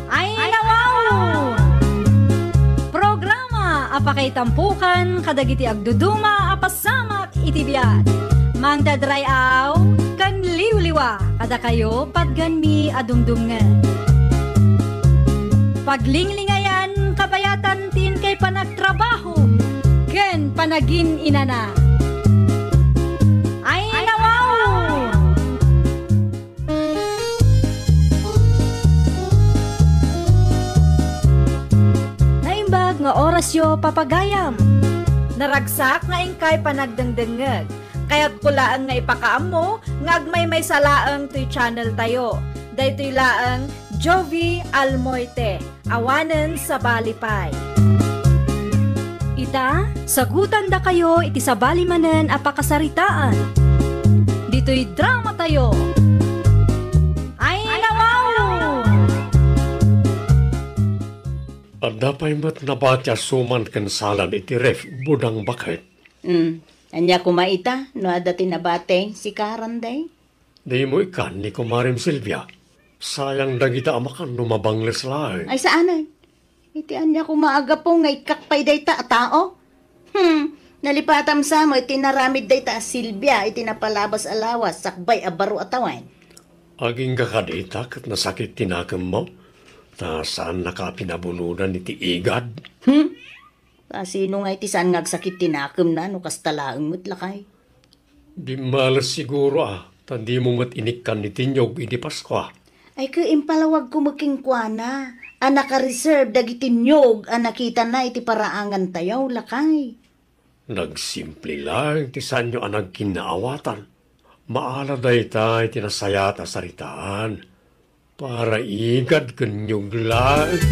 Ay, nawaw! Programa a pakaitampokan kadagiti agduduma a pasamak iti biag. Mangted ray-aw ken liwliwa kadakayo patgenmi a dumdumngeg. Paglinglingayan kabayatan ti inkay panagtrabaho ken panagin-inana. Ay, nawaw! Naimbag nga orasyo, papagayam. Naragsak nga inkay panagdengdengngeg. Kayatko laeng nga ipakaammo nga agmaymaysa laeng toy channel tayo. Daytoy laeng Jovie Almoite, awanen sabali pay. Ita, sagutandakayo iti sabali manen a pakasaritaan. Ditoy drama tayo. Ay, nawaw! Adda pay met nabati a suman ken salad iti ref, budang baket. Hmm. Ania koma ita, no adda ti nabati, sikaran day? Dimo ikkan ni Kumarem Silvia. Sayang dagita a makan no mabangles laeng. Ay, saanen. Iti ania koma a gapu nga ikkak pay dayta a tao? Hmm, nalipatam sa met ti naramid dayta a Silvia iti napalabas a lawas sakbay a baro a tawen. Agingga kadita ket nasakit ti nakemmo, ta saannaka a pinabulodan iti igad. Hmm? Ta sino nga iti saan nga agsakit ti nakemna no kasta laeng met, lakay? Dimmales siguro a, ta dimo met inikkan ni Tinyog idi Paskua. Ay, ket impalawagko met kenkuana a nakareserve dagiti niyog a nakitana iti paraangantayo, lakay. Nagsimple laeng ti saanyo a nagkinnaawatan. Maala dayta iti nasayaat a saritaan. Para igad ken niyog laeng.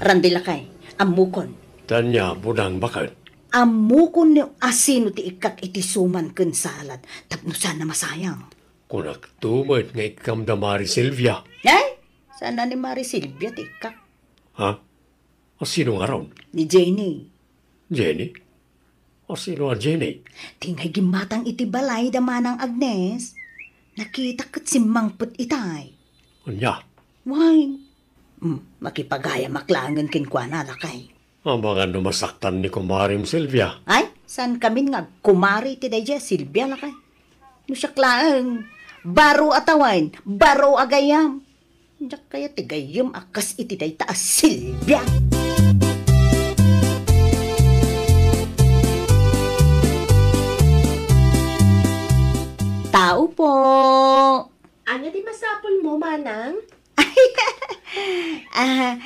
Randi, lakay, ammokon. Tania, budang baket. Ammokon no asino ti ikkak iti suman ken salad tapno saan a masayang. Kunakto met nga ikkam da Mari Silvia. Ay, saan a ni Mari Silvia ti ikkak? Ha? Asino ngarud? Ni Jenny. Jenny? Asino a Jenny? Ti ngay gimmatang iti balay da Manang Agnes. Nakitak ket simmangpet itay. Ania? Wen. Hmm, makipagayamak laengen kenkuana, lakay. Amangan no masaktan ni Kumarem Silvia. Ay, saan kamin nga agkumari ti daydiay a Silvia, lakay? No siak laeng, baro a tawen, baro a gayyem. Diak kayat ti gayyem a kas iti dayta a Silvia. Tao po. Ania ti masapulmo, manang? Ah,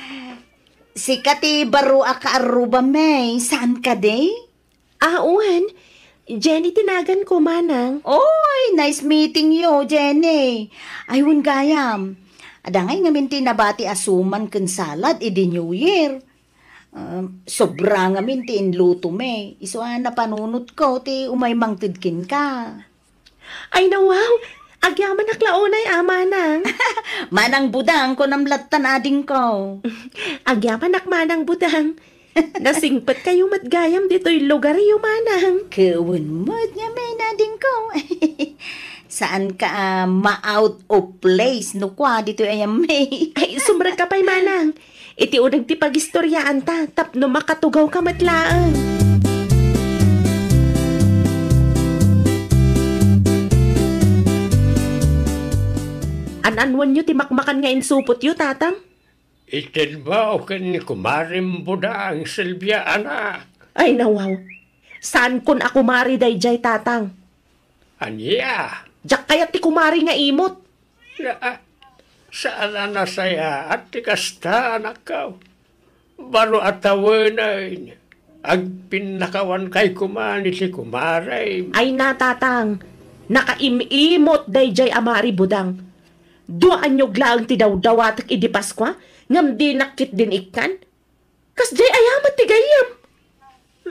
sika ti baro a kaarrubam, May. Saan kadi? Ah, wen. Jenny ti naganko, manang. Oy, nice meeting you, Jenny. Ay, wen gayam. Adda ngay ngamin ti nabati a suman ken salad idi New Year. Um, sobra ngamin ti inlutom. Isu a napanunotko ti umay mangted kenka. Ay, nawaw! Agyamanak la unay a, manang. Manang Budang, kunam lattan adingko. Agyamanak, Manang Budang. Nasingpetkayo met gayam ditoy lugaryo, manang. Ket wen met ngamin adingko. Saanka a ma-out of place no kua ditoy a yammi. Ay, sumrekka pay, manang. Iti uneg ti pagistoriaanta tapno makatugawka met laeng. An-anuenyo ti makmakan nga insupotyo, tatang? Ited mo ken ni Kumarem Budang, Silvia, anak. Ay, nawaw. Saankon a kumari daydiay, tatang. Ania? Diak kayat ti kumari nga imot. Na, saan a nasayaat ti kasta, anakko. Baro a tawenen, agpinnakawankay koma iti kumarem. Ay na, tatang, nakaim-imot daydiay a Mari Budang. Dua a niyog laeng ti dawdawatek idi Paskua, ngem dinak ketdin ikkan. Kasdiay aya met ti gayyem?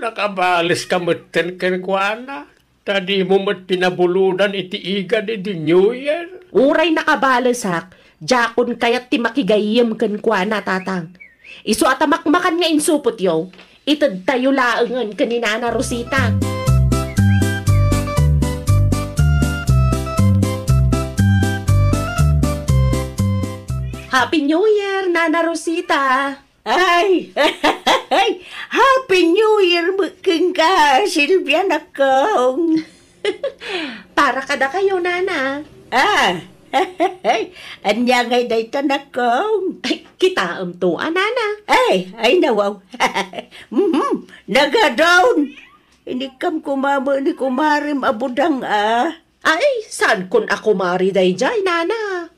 Nakabaleska metten kenkuana, ta dimo met pinabulodan iti igad idi New Year. Uray nakabalesak, diakon kayat ti makigayyem kenkuana, tatang. Isu a ta makmakan nga insupotyo, itedtayo laengen ken ni Nana Rosita. Happy New Year, Nana Rosita! Ay, Happy New Year met kenka, Silvia, anakko. Para kadakayo, Nana. Ah, ania ngay dayta, anakko? Ay, kitaemto a, Nana. Ay, ay, nawaw. Mhm, nagadon. Inikkam koma met ni kumarem a Budang, a. Ay, saankon a kumari daydiay, Nana.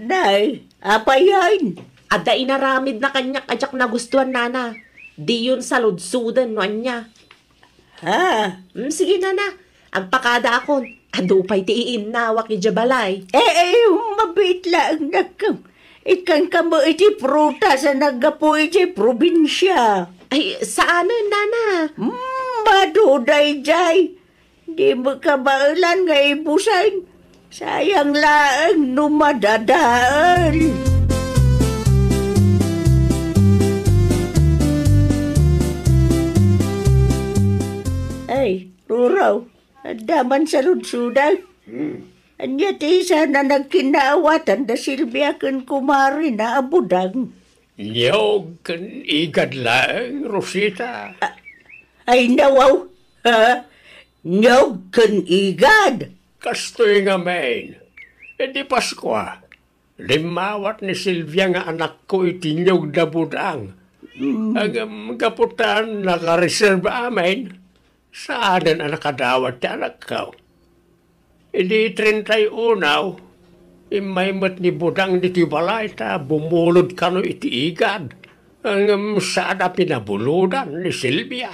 Nay, Apayen? Adda inaramidna kaniak a diak nagustuan, nana. Diyon saludsoden no ania. Ha? Mm, sige, nana. Agpakadaakon. Adu pay ti iinnawak idiay balay. Eh, eh, mabiit laeng nakkem. Ikkan kamo iti prutas a naggapu idiay probinsia. Ay, saanen, nana. Hmm, adu daydiay. Di mo kabaelan nga ibusen. Sayang laeng no madadael. Ay, Ruraw, adda man saludsodan. Hmm. Ania ti saan a nagkinnaawatan da Silvia ken kumarina a budang? Niyog ken igad laeng, Rosita. A-, ay, nawaw. Ha? Niyog ken igad? Kastoy ngamin. Idi Paskua, limmawat ni Silvia nga anakko iti niyog da budang. Mm. Ngem gapu ta nakareserba amin, saanen a nakadawat ti anakko. Idi treinta y uno, immay met ni budang ditoy balay ta bumulod kano iti igad. Ngem saan a pinabulodan ni Silvia.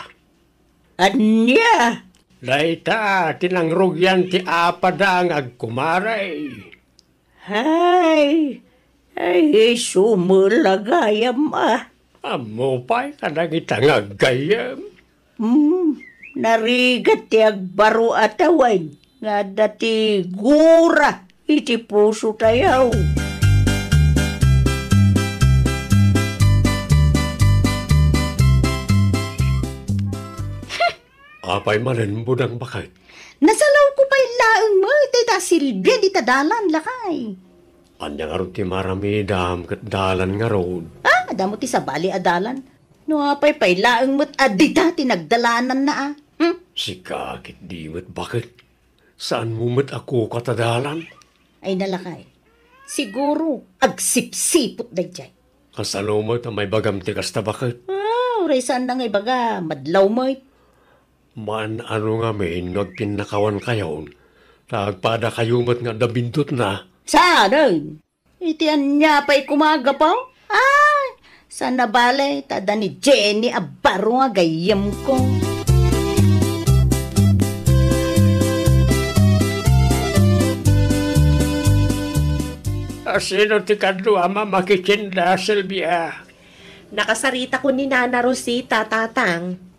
Ania? Dayta ti nangrugian ti apada nga agkumare. Hay, ay, isu met la gayam a. Ammo pay kadagita nga aggayyem. Hmm, narigat ti agbaro a tawen nga adda ti gura iti pusotayo. Apay manen, budang baket? Nasalawko pay laeng met dayta a Silvia dita dalan, lakay. Ania ngarud ti maramidam ket dalan ngarud? Ah, adda mo ti sabali a dalan. No apay pay laeng met a dita ti nagdalananna, a? Hmm? Sika ket di met baket. Saanmo met a kukat a dalan? Ay, nalakay. Siguro, agsipsipot daydiay. Kasano met a maibagam ti kasta, baket? Ah, uray saanna nga ibaga, madlaw met. Maan-ano ngamin no agpinnakawankayon, ta agpadakayo met nga adda bindutna. Saanen? Iti ania pay koma a gapu? Ay, saan a bale, ta adda ni Jenny a baro nga gayyemko. A, sino ti kaduam a makitinda, Silvia? Nakasaritakon ni Nana Rosita, Tatang.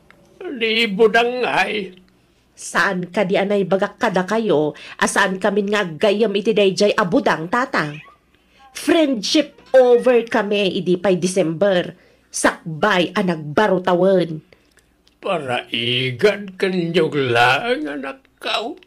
Ni budang ngay? Saan kadi a naibagak kadakayo a saankamin nga aggayyem iti daydiay a budang, Tatang? Friendship over kami idi pay December, sakbay a nagbaro tawen. Paraigad ken niyog laeng, anakko.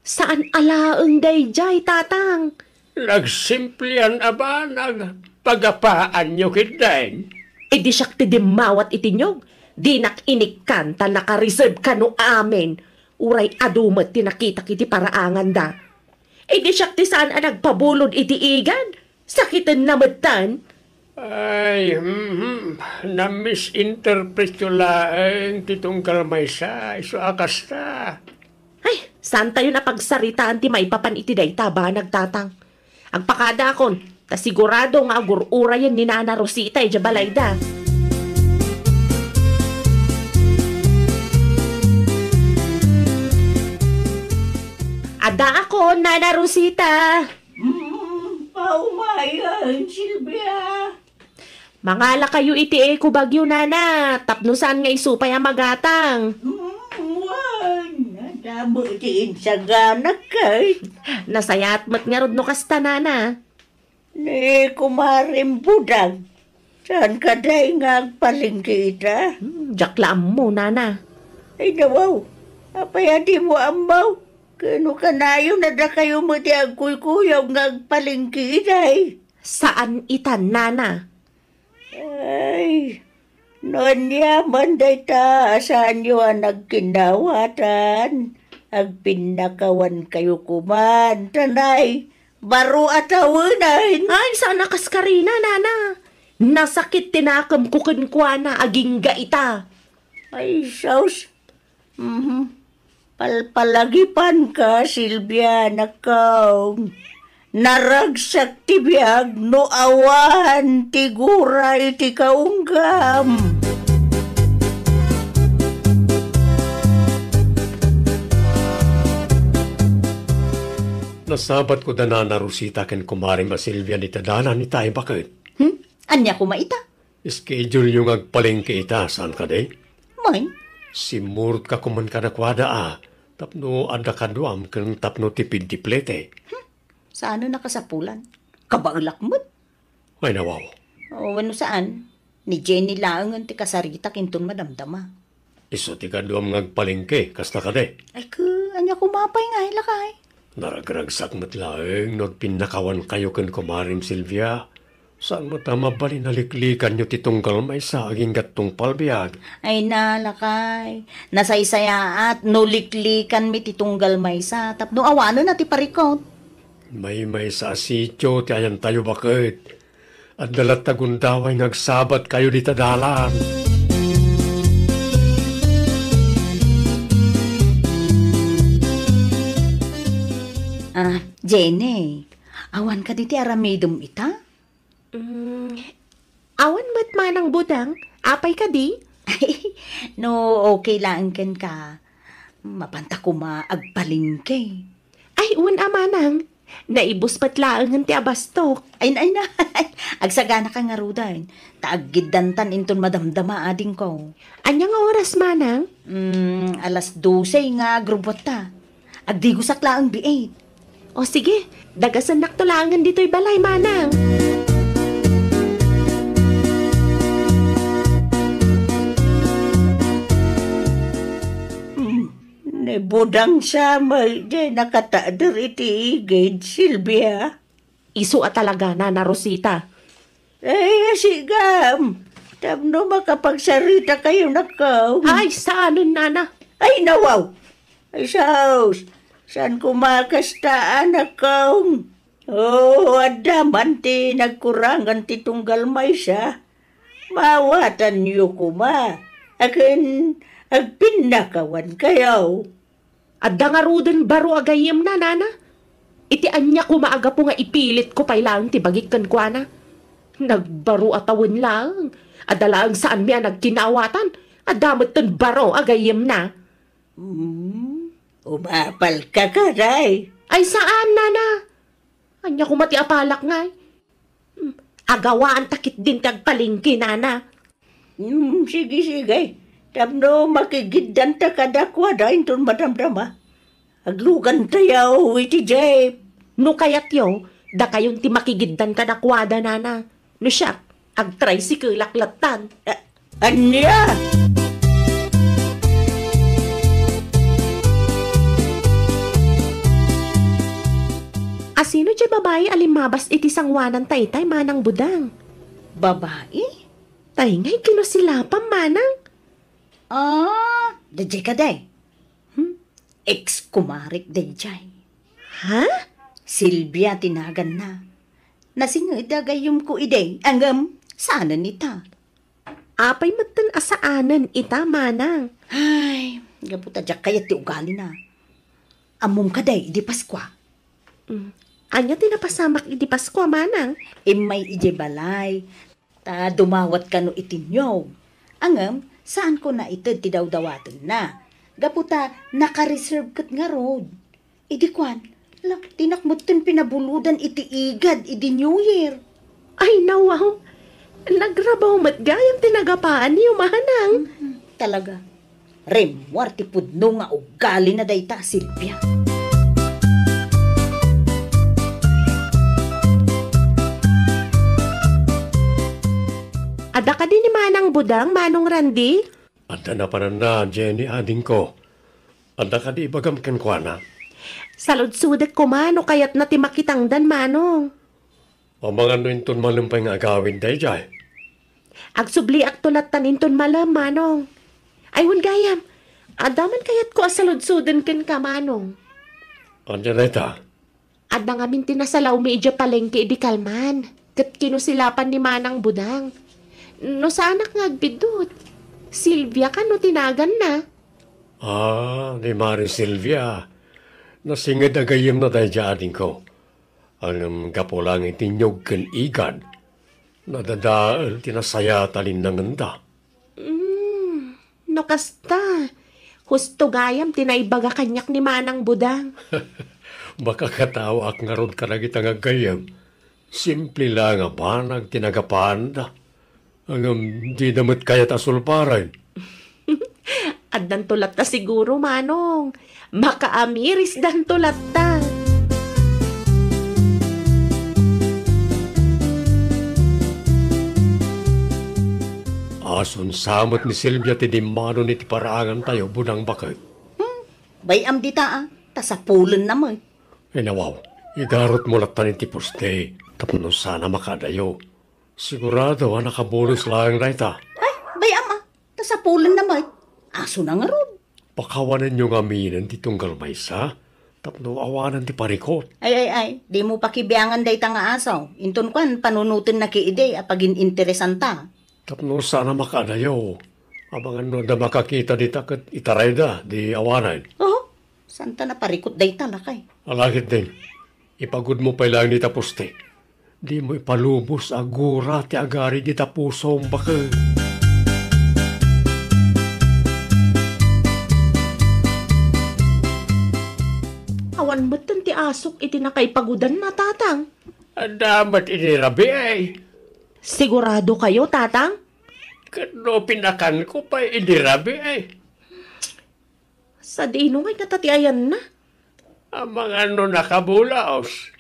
Saan a laeng daydiay, Tatang. Nagsimplian a banag, pagapaanyo ketdin. Idi siak ti dimmawat iti niyog, dinak inikkan ta nakareserve kano amin. Uray adu met ti nakitak iti paraanganda. Idi siak ti saan a nagpabulod iti igad, sakitenna metten. Ay, mhm, na-misinterpretyo laeng ti tunggal maysa, isu a kasta. Ay, saantayon a pagsaritaan ti maipapan iti dayta a banag, Tatang. Agpakadaakon, ta sigurado nga agur-urayen ni Nana Rosita idiay balayda. Addaakon, Nana Rosita. Mm, paumayen, Silvia. Mangalakayo iti eco bagyo, Nana, tapno saan nga isu pay a magatang. Mm, wen, adda met ti insaganak kay. Nasayaat met ngarud no kasta, Nana. Ni kumarem budang, saan kadi nga agpalengke ita? Hmm, diak la ammo, Nana. Ay, nawaw. Apay a dimo ammo? Ken no kanayon a dakayo met ti agkuykuyog nga agpalengke idiay? Saan ita, Nana. Ay, no aniaman dayta a saanyo a nagkinnawatan, agpinnakawankayo koman, ta nay, baro a tawenan. Ay, saan a kaskarina, Nana. Nasakit ti nakemko kenkuana, agingga ita. Ay, sus. Mhm. Palpalagipanka, Silvia, anakko. Naragsak ti biag no awan ti gura iti kaunggam. Nasabat ko da Nana Rosita ken kumarem a Silvia dita dalan ita, ay baket. Hmm? Ania koma ita? Schedule-yo nga agpalengke ita, saan kadi? May? Simmurot ka koman kadakuada a, tapno adda kaduam ken tapno tipid ti plete. Hmm? Saan a nakasapulan? Kabaelak met. Ay, nawaw. O, wenno saan? Ni Jenny laengen ti kasaritak inton madamdama. Isu ti kaduam nga agpalengke, kasta kadi? Ay, ke, ania koma pay ngay, lakay? Naragragsak met laeng no agpinnakawankayo ken kumarem Silvia. Saan met a mabalin a liklikanyo ti tunggal maysa agingga tungpal biag? Ay na, lakay. Nasaysayaat no liklikanmi ti tunggal maysa tapno awanen a ti parikut. Maymaysa a sitio ti ayantayo baket. Adda latta gundaway nga agsabatkayo dita dalan. Ah, Jenny, awan kadi ti aramidem ita? Mm, awan met, Manang Budang. Apay kadi? No okay laeng kenka, mapanta koma agpalengke. Ay, wen a, Manang. Naibus met laengen ti abastok. Ay na, ay na. Agsaganaka ngaruden. Ta aggiddantan inton madamdama, adingko. Ania nga oras, Manang? Mm, alas dose nga agrubbuatta. Agdigosak laeng biit. O sige, dagasennakto laengen ditoy balay, Manang. Hmm, ni Budang sa met diay nakatader iti igid, Silvia. Isu a talaga, Nana Rosita. Ay, asigam. Tapno makapagsarita kayo, nakaw. Ay, saanen, Nana? Ay, nawaw. Ay, saos. Saan ko makastaan, nakaw? Oo, adda man ti nagkurangan ti tunggal maysa. Mawatanyo koma. Akin, agpinnakawan kayo. Adda ngaruden baro a gayyemna, Nana. Iti ania koma a gapu nga ipilitko pay laeng ti bagik kenkuana? Nagbaro a tawen laeng. Adda laeng saanmi a nagkinaawatan. Adda metten baro a gayyemna. Hmm, umapalka kadi? Ay, saan, Nana. Ania koma ti apalak ngay? Hmm, agawaan ta ketdin ti agpalengke, Nana. Hmm, sige, sige. Tapno makigiddanta kadakuada inton madamdama. Aglugantayo iti jeep. No kayatyo, dakayon ti makigiddan kadakuada, Nana. No siak, agtricycle-ak lattan. A-, ania? Asino diay babai a limmabas iti sangoananta itay, Manang Budang? Babai? Tay ngay, kinusila pay, Manang. Ah, daydiay kadi. Hmm? Ex-kumarek daydiay. Ha? Silvia ti naganna. Nasinged a gayyemko idi, ngem saanen ita. Apay metten a saanen ita, Manang? Ay, gapu ta diak kayat ti ugalina. Ammom kadi idi Paskua? Mm. Ania ti napasamak idi Paskua, Manang? Immay idiay balay. Ta dumawat kano iti niyog. Ngem, saanko naited ti dawdawatenna. Gapu ta naka-reserve ket ngarud. Idi kuan, la, dinak metten pinabulodan iti igad idi New Year. Ay, nawaw. Nagrabaw met gayam ti nagapaanyo, Manang. Mhm, talaga. Rimmuar ti pudno nga ugalina dayta a Silvia. Adda kadi ni Manang Budang, Manong Randy? Adda napananna, Jenny, adingko. Adda kadi ibagam kenkuana? Saludsodek koma no kayatna ti makitangdan, Manong. Amangan no inton malem pay nga agawid daydiay? Agsubliakto lattan inton malem, Manong. Ay, wen gayam, adda man kayatko a saludsoden kenka, Manong. Ania dayta? Adda ngamin ti nasalawmi idiay palengke idi kalman, ket kinusilapan ni Manang Budang. No saanak nga agbiddut, Silvia kano ti naganna? Ah, ni Mari Silvia. Nasinged a gayyemna daydiay, adingko. Ngem gapu laeng iti niog ken igad, nadadael ti nasayaat a linnangenda. Mm, no kasta, husto gayam ti naibaga kaniak ni Manang Budang. Makakatawaak ngarud kadagita nga aggayyem. Simple laeng a banag ti nagapaanda. Ngem dida met kayat a sulparen. Addanto latta siguro, Manong. Makaamirisdanto latta. Asunsa met ni Silvia ti dimmano iti paraangantayo, Budang baket. Hmm, bay-am dita, a. Ta sapulenna met. Inawaw, igarutmo lattan iti poste tapno saan a makaadayo. Sigurado a nakabulos laeng dayta. Ay, bay-am, a. Ta sapulenna met. Asona ngarud. Pakawanenyo ngaminen ti tunggal maysa tapno awanen ti parikut. Ay, ay, ay. Dimo pakibiangan dayta nga aso. Inton kuan, panunotenna ki idi a pagin-interesanta. Tapno saan a makaadayo. Amangan no adda makakita dita ket itarayda di awanen. Oho. Saanta naparikut dayta, lakay. Ala ketdin, ipagudmo pay laeng dita poste. Dimo ipalubos a gura ti agari dita pusom, baket. Awan metten ti asok iti nakaipagudanna, Tatang. Adda met idi rabii. Sigurado kayo, Tatang? Ket no pinakanko pay idi rabii. Sadino ngay ngata ti ayanna? Amangan no nakabulaos.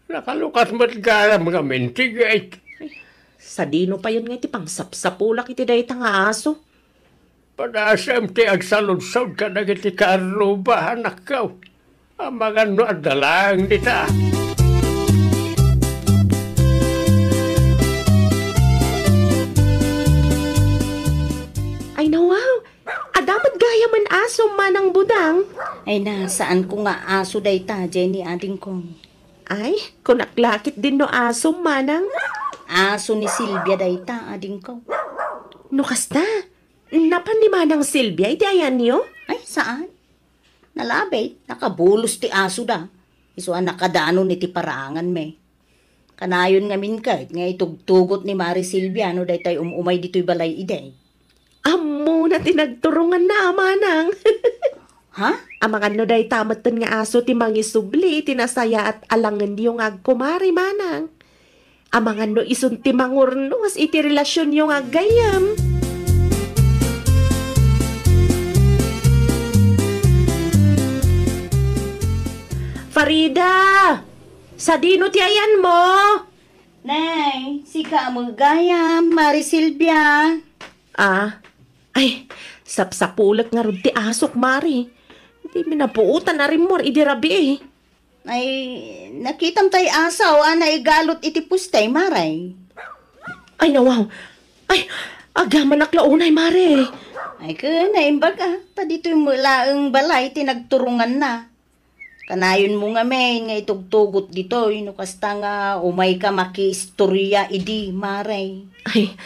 Nakalukat met gayam ngamin ti gate. Sadino payen ngay ti pangsapsapulak iti dayta nga aso? Padasem ti agsaludsod kadagiti kaarruba, anakko. Amangan no adda laeng dita. Ay, nawaw! Adda met gayamen aso, Manang Budang. Ay na, saanko nga aso dayta, Jenny, adingko. Ay, kunak la ketdin no aso, Manang. Aso ni Silvia dayta, adingko. No kasta, napan ni Manang Silvia iti ayanyo? Ay, saan? Nalabit, nakabulos ti asoda. Isu a nakadanon iti paraanganmi. Kanayon ngamin ket nga itugtugot ni Mari Silvia no daytay um-umay ditoy balay idi. Ammona ti nagturonganna a manang. Ha? Amangan no dayta metten nga aso ti mangisubli iti nasayaat a langenyo nga agkumari, manang. Amangan no isun ti mangurnos iti relasionyo nga aggayyem. Farida! Sadino ti ayanmo? Nay, sika a met gayam, Mari Silvia. Ah, ay, sapsapulek ngarud ti asok, Mari. Dimi napuotan a rimmuar idi rabii. Ay, nakitam tay aso a naigalot iti poste, Mari. Ay, nawaw. Ay, agyamanak la unay, Mari. Ay, ken, naimbag a. Ta ditoy met laeng balay ti nagturonganna. Kanayonmo ngamin nga itugtugot ditoy no kasta nga umayka makiistoria idi, Mari. Ay,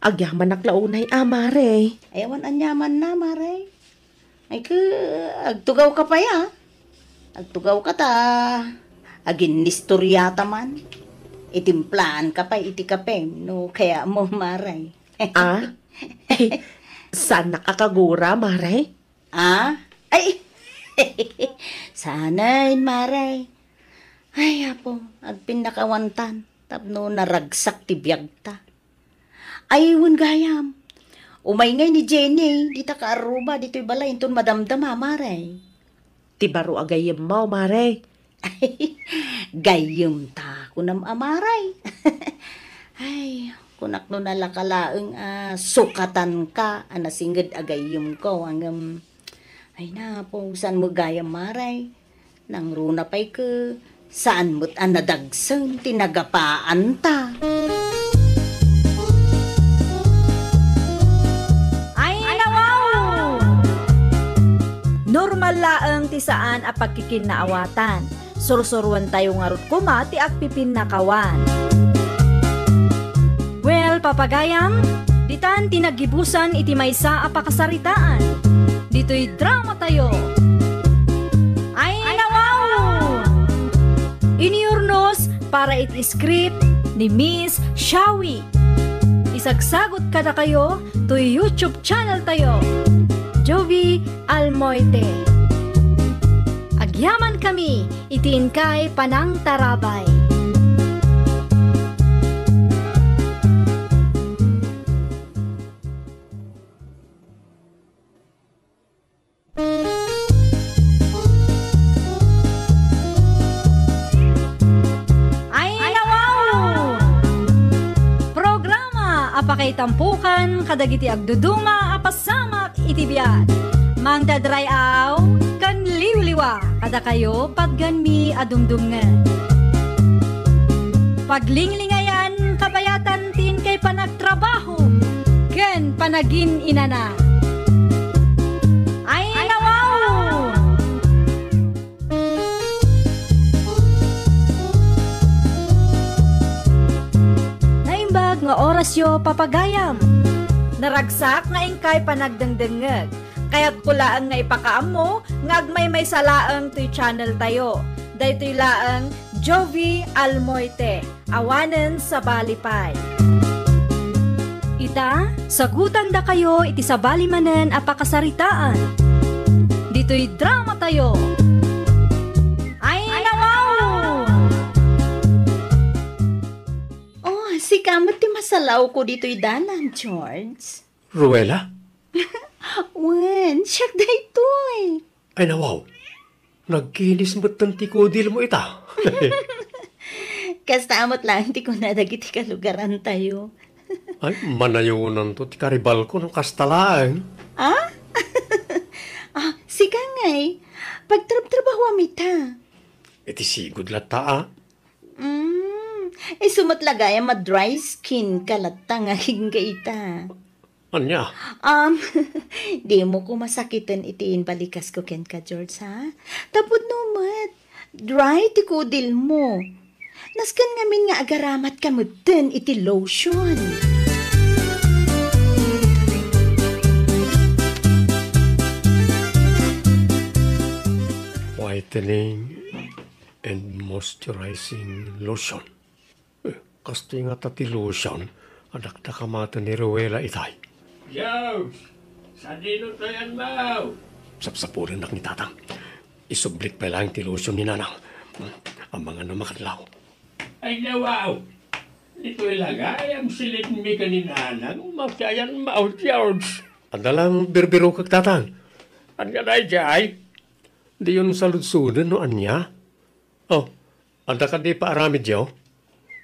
agyamanak la unay a, Mari. Ay, awan aniamanna, Mari. Ay, ke, agtugawka pay a. Agtugawka ta aginnistoriata man. Itimplaanka pay iti kapem no kayatmo, Mari. Ah? Ay, saanak a kagura, Mari? Ah? Ay! Saanen, Mari. Ay, Apo, agpinnakawantan tapno naragsak ti biagta. Ay, wen gayam. Umay ngay ni Jenny, dita kaarruba, ditoy balay, inton madamdama, Mari. Ti baro a gayyemmo, Mari. Gayyemta, kunam a, Mari. Ay, kunak no nalaka laeng a sukatanka a nasinged a gayyemko, ngem, ay, napo, saan met gayam, Mari. Nangruna pay ket, saan met a nadagsen ti nagapaanta. Ay, nawaw! Normal laeng ti saan a pagkikinnaawatan. Sursuroentayo ngarud koma ti agpipinnakawan. Well, papagayam, ditan ti naggibusan iti maysa a pakasaritaan. Ditoy dramatayo. Ay, nawaw! Inurnos para iti script ni Miss Shawi. Isagsagut kadakayo toy YouTube channel tayo, Jovie Almoite. Agyaman kami iti inkay panangtarabay. Ay, nawaw! Programa a pakaitampukan kadagiti agduduma a pasamak iti biag. Mangted ray-aw ken liwliwa kadakayo patgenmi a dumdumngeg. Paglinglingayan kabayatan ti inkay panagtrabaho ken panagin-inana. Ay, nawaw! Naimbag nga orasyo, papagayam. Naragsak nga inkay panagdengdengngeg. Kayatko laeng nga ipakaammo nga agmaymaysa laeng toy channel tayo. Daytoy laeng Jovie Almoite, awanen sabali pay. Ita, sagutandakayo iti sabali manen a pakasaritaan. Ditoy drama tayo. Ay, nawaw! Oh, sika met ti masalawko ditoy dalan, George. Ruela? Wen, siak daytoy. Ay, nawaw. Nagkinis metten ti kudilmo ita. Kasta met laeng ti kuna dagiti kalugarantayo. Ay, manayonanto ti karibalko no kasta laeng. Ah? Ah, sika ngay, pagtrabtrabahuam ita. Iti sigud latta, a? Mm, isu met la gayam a dry skin ka latta nga agingga ita. Ania? Um, dimo ko masakiten iti imbalikasko kenka, George, ha? Tapno met, dry ti kudilmo. Nasken ngamin nga agaramat ka metten iti lotion. Whitening and moisturizing lotion. Eh, kastoy ngata ti lotion a dakdakamaten ni Ruela itay. George, sadino toy anmaw? Sapsapulennak ni Tatang. Isublik pay laeng ti lotion ni Nanang. Amangan a makadlaw. Ay, nawaw! Ditoy la gayam silipmi ken ni Nanang, makiayan maw, George. Adda lang birbirokek, Tatang. Ania daydiay? Diyon saludsoden no ania? Oh, adda kadi paaramidyo?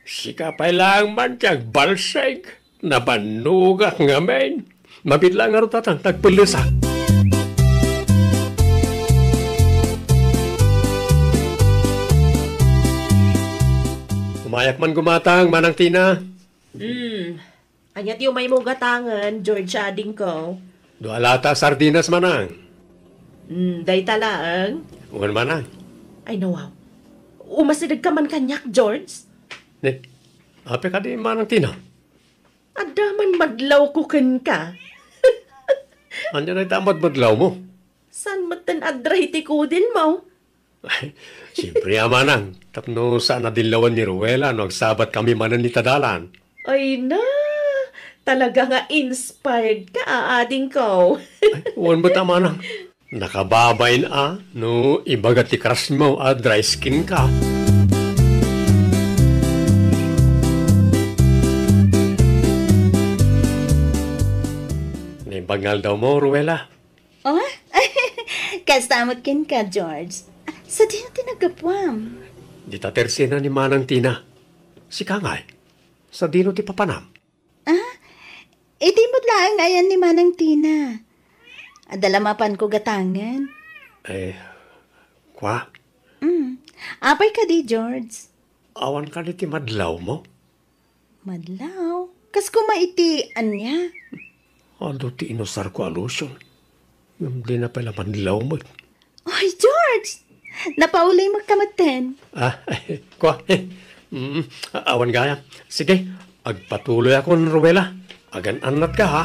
Sika pay laeng man ti agbalsig. Nabannogak ngamin. Mabiit laeng ngarud, Tatang, ta agpellesak. Umayak man gumatang, Manang Tina. Hmm. Ania ti umaymo gatangen, George, adingko? Dua lata a sardinas, Manang. Hmm, dayta laeng? Wen, Manang. Ay, nawaw. Umasidegka man kaniak, George? Ne, apay kadi, Manang Tina? Adda man madlawko kenka. Ania dayta a madmadlawmo? Saan metten a dry ti kudilmo? Siempre a, Manang, tapno saan a dillawan ni Ruela no agsabat kami manen ita dalan. Ay na, talaga nga inspired ka, a, adingko. Ay, wen met a, Manang. Nakababain a no ibaga ti crush mo a dry skin ka. Naimbag nga aldawmo, Ruela. Oh? Kasta met kenka, George. Sadino ti naggapuam? Dita tersena ni Manang Tina. Sika ngay, sadino ti papanam? Ah? Iti met laeng ayan ni Manang Tina. Adda la mapanko gatangen. Eh, kwa? Mm. Apay kadi, George? Awan kadi ti madlawmo? Madlaw? Kas koma iti ania? Adu ti inusarko a lotion. Ngem dina pay la madlaw met. Oy, George! Napaulay mo ka metten. Ah, kwa? Mm, awan gayam. Sige, agpatuloyakon, Ruela. Agan-annatka, ha?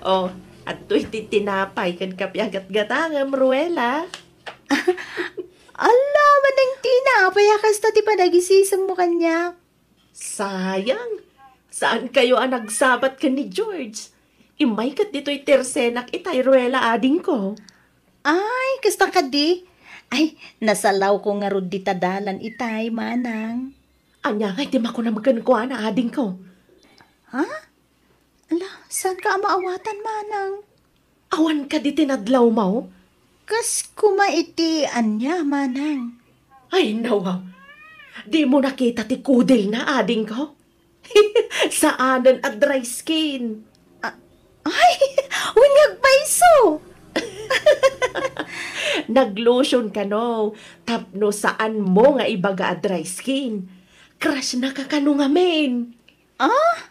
Oh, Adtoy ti tinapay ken kape a gatgatangem, Ruela. Ala, Manang Tina, apay a kasta ti panagisisem mo kaniak? Sayang, saan kayo a nagsabat ken ni George. Immay ket ditoy tersenak itay, Ruela, adingko. Ay, kasta kadi? Ay, nasalawko ngarud dita dalan itay, Manang. Ania ngay ti makunam kenkuana, adingko? Ha? Ala, saanka a maawatan, Manang? Awan kadi ti nadlawmo? Kas kuma iti ania, Manang? Ay, nawaw. Dimo nakita ti kudilna, adingko? Saanen a dry skin. A-, ay, wen nga agpayso! Naglotion kano, tapno saanmo nga ibaga a dry skin. Crush na ka kano ngamin. Ah?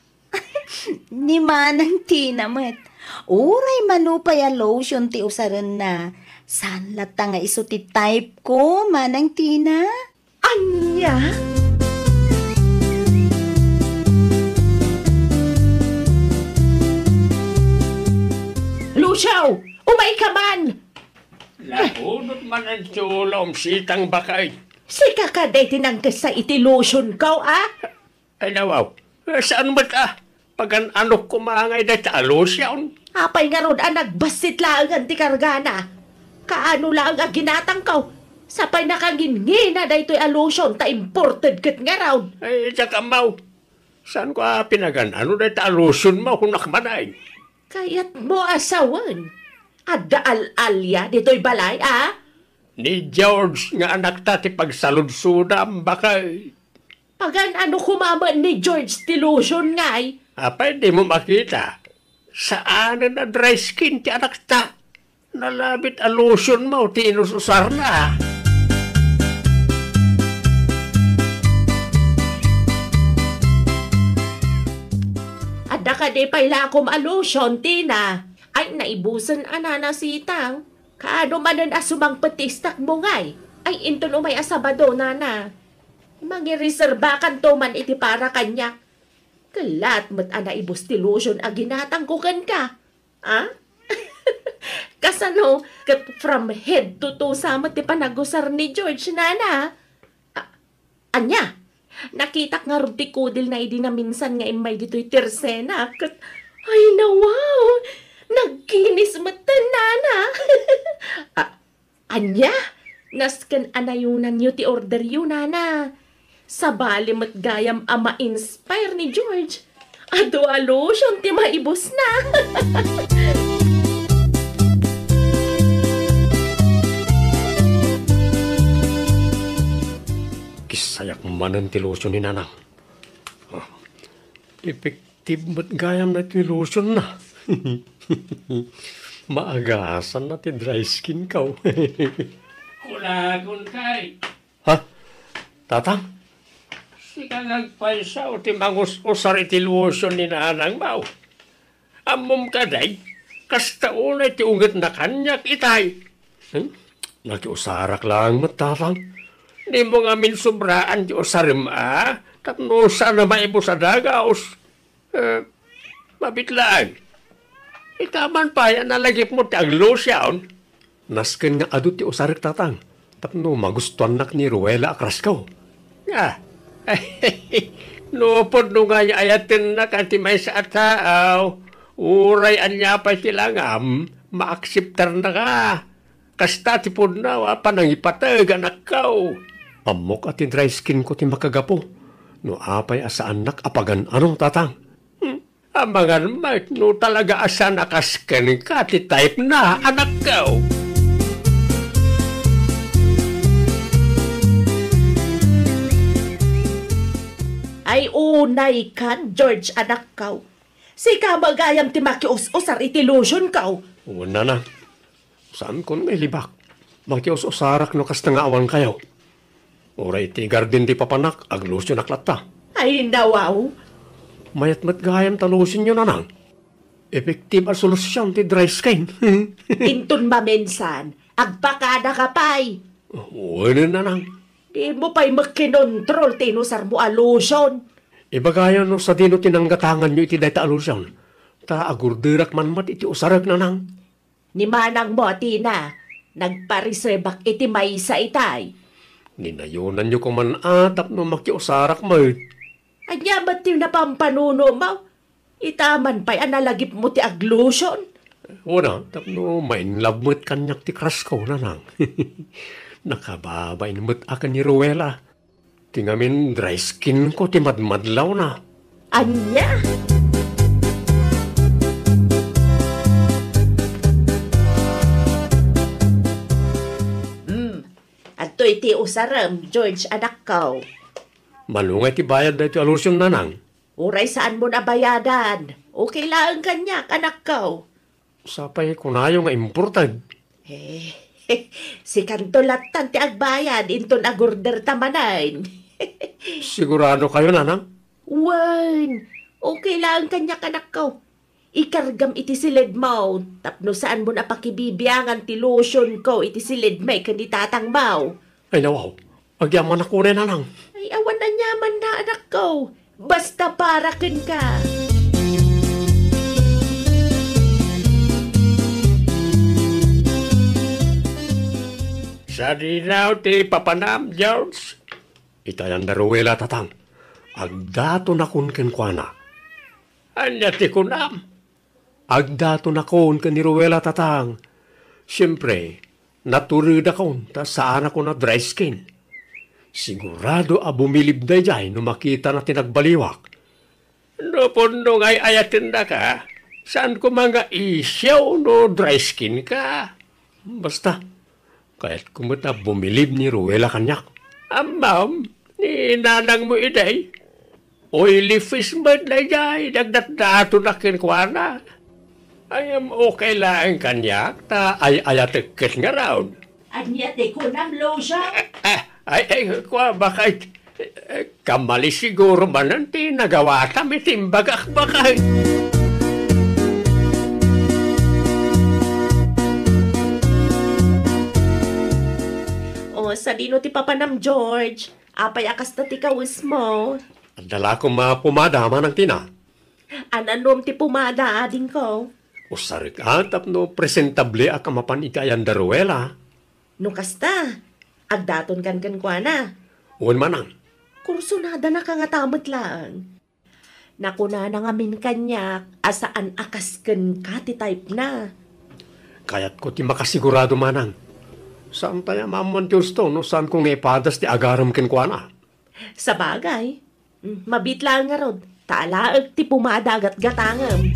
Ni Manang Tina met. Uray mano pay a lotion ti usarenna, saan latta nga isu ti type ko, Manang Tina? Ania? Lucio! Umay ka man! Nahunot man ang tulom, sitang bakay. Sika ka day tinangkesa iti lotion ko, ah? Ay, nawaw. Eh, saan met, ah? Pagan-anok koma ngay dayta a lotion? Apay ngarud a nagbassit laengen ti kargana? Kaano laeng a ginatangko? Sapay nakanginngina daytoy a lotion ta imported ket ngarud. Ay, diak ammo. Saanko a pinagan-ano dayta a lotion mo, kunak man ay. Kayatmo a sawen? Adda al-alia ditoy balay, a? Ni George nga anakta ti pagsaludsodam, bakay. Pagan-ano koma met ni George ti lotion ngay? Apay, dimo makita? Saanen a dry skin ti anakta. Nalabit a lotion mo ti inus-usarna. Adda kadi pay lakom a lotion, Tina? Ay, naibusen a nanasitang. Kaano manen a sumangpet ti istak mo ngay? Ay, inton umay a Sabado, nana. Mangireserbakanto man iti para kaniak. Kellaat met a naibus ti lotion a ginatangko kenka. Ah? Kasano ket from head to toe sa met ti panagusar ni George, nana? A-, ania? Nakitak ngarud ti kudilna idi naminsan nga immay ditoy tersena ket, ay, nawaw! Nagkinis metten, nana! A-, Ania? Nasken a nayonanyo ti orderyo, nana. Sabali met gayam a ma-inspire ni George. Adu a lotion ti maibusna. Kissayak manen ti lotion ni Nanang. Ah, epektibo met gayam daytoy lotion na. Maagasanna ti dry skin ko. Kunakon kay. Ha? Tatang? Sika nga agpayso ti mangus-usar iti lotion ni Nanang mo. Ammom kadi, kasta unay ti ungetna kaniak itay. Hmm? Nakiusarak laeng met, Tatang. Dimo ngamin sobraan ti usarem a, tapno saan a maibus a dagus. Eh, mabit laeng. Ita man pay a nalagipmo ti aglotion. Nasken nga adu ti usarek, Tatang, tapno magustuannak ni Ruela a crush ko. Ah, nupod no nga ay-ayatennak ti maysa a tao, uray ania pay ti langam, maakseptarnaka. Kasta ti pudno a panangipateg, anakko. Ammok a ti dry skin ko ti makagapu no apay a saannak a pagan-ano, Tatang. Hmm. Amangan met no talaga a saan a kas kenka ti type na, anakko. Ay, unay kan, George, anakko. Sika met gayam ti makius-usar iti lotion ko. Wen, Nanang. Saankon nga ilibak. Makius-usarak no kasta nga awan kayo. Uray iti garden ti papanak, aglotionak latta. Ay, nawaw. Mayat met gayam ta lotionyo, Nanang. Effective a solusyon ti dry skin. Inton maminsan, agpakada ka pay. Wen, Nanang. Di mo pay makinontrol ti inusar mo a lotion. Ibagayo no sadino ti nanggatanganyo iti dayta a lotion. Ta agurderak man met iti usarek, Nanang. Ni manangmo, Tina, nagpareservak iti maysa itay. Ninayonanyo koman a tapno makiusarak met. Ania met ti napampanunomo? Ita man pay a nalagipmo ti aglotion. Wen a, tapno ma-in love met kaniak ti crush ko, Nanang. Nakababain met a ken ni Ruela. Ti ngamin dry skin ko ti madmadlawna. Ania? Hmm. Adtoy ti usarem, George, anakko. Malunga ti bayad daytoy a lotion, Nanang. Uray saanmon a bayadan. Okay laeng kaniak, anakko. Sapay kunayo nga imported. Eh, sikanto lattan ti agbayad inton agorder ta manen. Sigurado kayo, Nanang? Wen, okay laeng kaniak, anakko. Ikargam iti siledmo tapno saanmon a pakibibiangan ti lotion ko iti siledmi ken ni tatangmo. Ay, nawaw. Agyamanak unay, Nanang. Ay, awan aniamanna, anakko. Basta para kenka. Sadino ti papanam, George? Ita yan da Ruela, Tatang. Agdatonakon kenkuana. Ania ti kunam? Agdatonakon ken ni Ruela, Tatang. Siempre, naturedakon ta saanakon a dry skin. Sigurado a bumilib daydiay no makitana ti nagbaliwak. No pudno nga ay-ayatendaka, saan koma nga issue no dry skin ka. Basta, kayatko met a bumilib ni Ruela kaniak. Ammom, ni nanangmo idi, oily face met daydiay, nagdatdatonak kenkuana. Ay, am, okay laeng kaniak, ta ay-ayatek ket ngarud. Ania ti kunam, Lucio? Ah, ay, ay, kua, bakit? Eh, kamali siguro manen ti nagawatam iti imbagak, bakit? O, sadino ti papanam, George? Apay a kasta ti kawesmo? Adda la koma pomada, Manang Tina. An-anom ti pomada, adingko? Usarek a tapno presentabliak a mapan iti ayan da Ruela. No kasta, agdatonkan kenkuana. Wen, Manang. Kursunadana ka ngata met laeng. Nakunana ngamin kaniak a saan a kas kenka ti type na. Kayatko ti makasigurado, Manang. Saan pay a maammoan ti husto no saanko nga ipadas ti agarem kenkuana. Sabagay. Mm, mabiit laeng ngarud, ta alaek ti pomada a gatgatangem.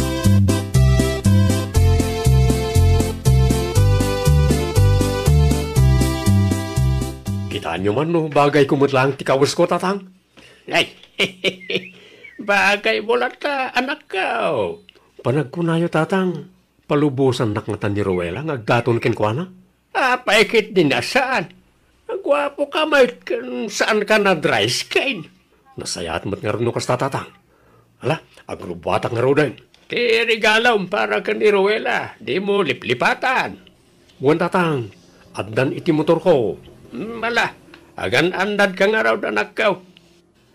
Kitaenyo man no bagayko met laeng ti kawesko, Tatang? Ay, bagaymo latta, anakko. Panagkunayo, Tatang, palubosannak ngata ni Ruela nga agdaton kenkuana? Apay ketdi a saan? Guapoka met ken saanka a dry skin. Nasayaat met ngarud no kasta, Tatang. Ala, agrubbuatak ngaruden. Ti regalom para ken ni Ruela, dimo liplipatan. Wen, Tatang, addan iti motorko. Hmm, ala, agan-annadka ngarud, anakko.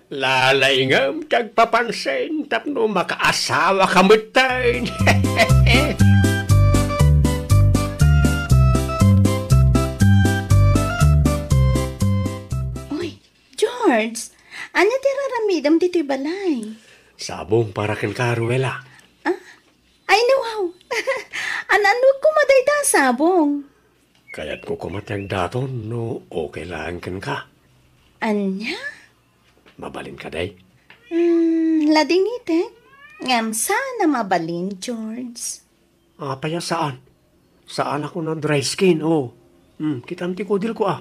Lalaingem ti agpapansin tapno makaasawaka metten. Uy, George, ania ti raramidem ditoy balay? Sabong para kenka, Ruela. Ah? Ay, no, wow. An-ano koma dayta a sabong? Kayatko koma ti agdaton no okay laeng kenka. Ania? Mabalin kadi? Hmm, ladingitek. Ngem saan a mabalin, George. Apay a saan? Saanakon a dry skin, o. Hmm, kitam ti kudilko, a.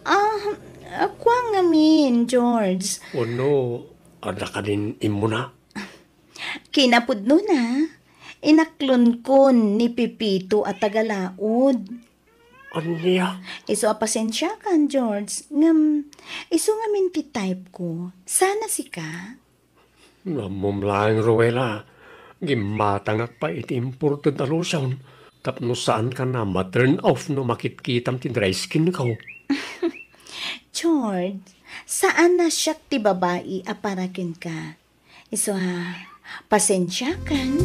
Ah, kua ngamin, George. Wenno, adda kadin immuna? Kinapudnona, inaklonkon ni Pepito a taga-Laod. Ania? Isu a pasensiakan, George. Ngem, isu ngamin ti type ko. Saan a sika? Ammom laeng, Ruela. Gimmatangak pay iti imported a lotion. Tapno saankan a ma-turn off no makitkitam ti dry skin ko. George, saan a siak ti babai a para kenka. Isu a, pasensiakan.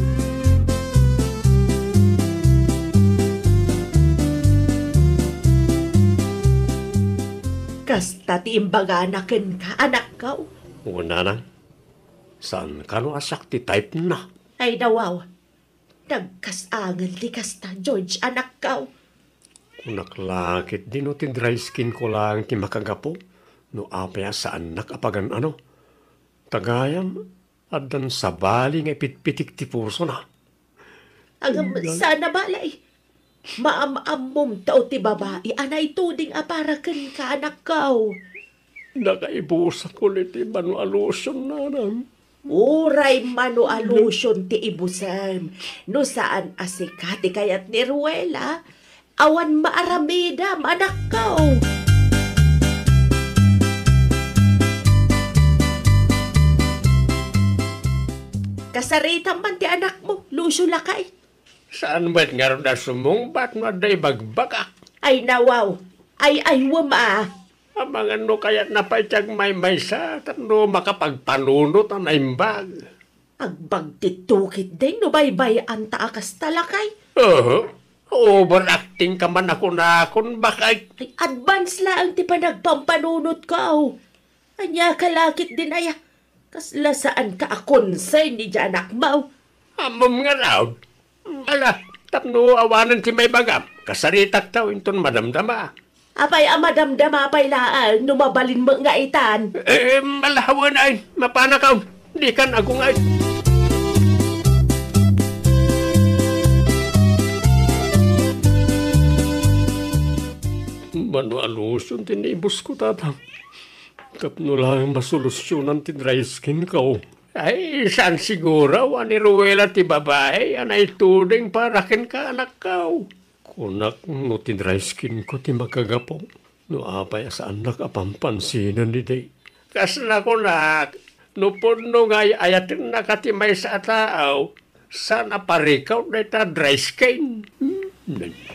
Kasta ti imbagana kenka, anakko. Wen, nanang, saan kano a siak ti type na. Ay, nawaw. Nagkas-angel ti kasta, George, anakko. Kunak la ketdi no ti dry skin ko laeng ti makagapu, no apay a saannak a pagan-ano. Ta gayam, addan sabali nga ipitpitik ti pusona. Agam, Gal- sana balay. Maam-ammom ta ti babai a naituding a para kenka, anakko. Nakaibusakon iti mano a lotion, nanang. Uray mano a lotion ti ibusem, no saan a sika ti kayat ni Ruela, awan maaramidam, anakko. Kasaritam man ti anakmo, Lucio lakay. Saan met ngarud a sumungbat no adda ibagbagak? Ay, nawaw. Ay, ay, wama. Amangan no kayatna pay ti agmaymaysa tapno makapagpanunot a naimbag. Agbagtitto ketdin no baybay-anta a kasta, lakay. Oho. Overacting ka man a kunakon, bakay. Ay, advance laeng ti panagpampanunotko. Ania ka la ketdin aya? Kasla saanka a concern iti anakmo. Ammom ngarud. Ala, tapno awanen ti maibagam, kasaritakto inton madamdama. Apay a madamdama pay laeng no mabalin met nga itan? Eh, malahawen ay, mapanakaw, dikan agungay. Mano a lotion ti naibusko, tatang? Tapno laeng masolusionan ti dry skin ko. Ay, saan siguro a ni Ruela ti babai a naituding para kenka, anakko. Kunak no ti dry skin ko ti makagapu, no apay a saannak a pampansinen idi. Kasla kunak, no pudno nga ay-ayatennaka ti maysa a tao, saan a parikaw dayta dry skin? Hmm,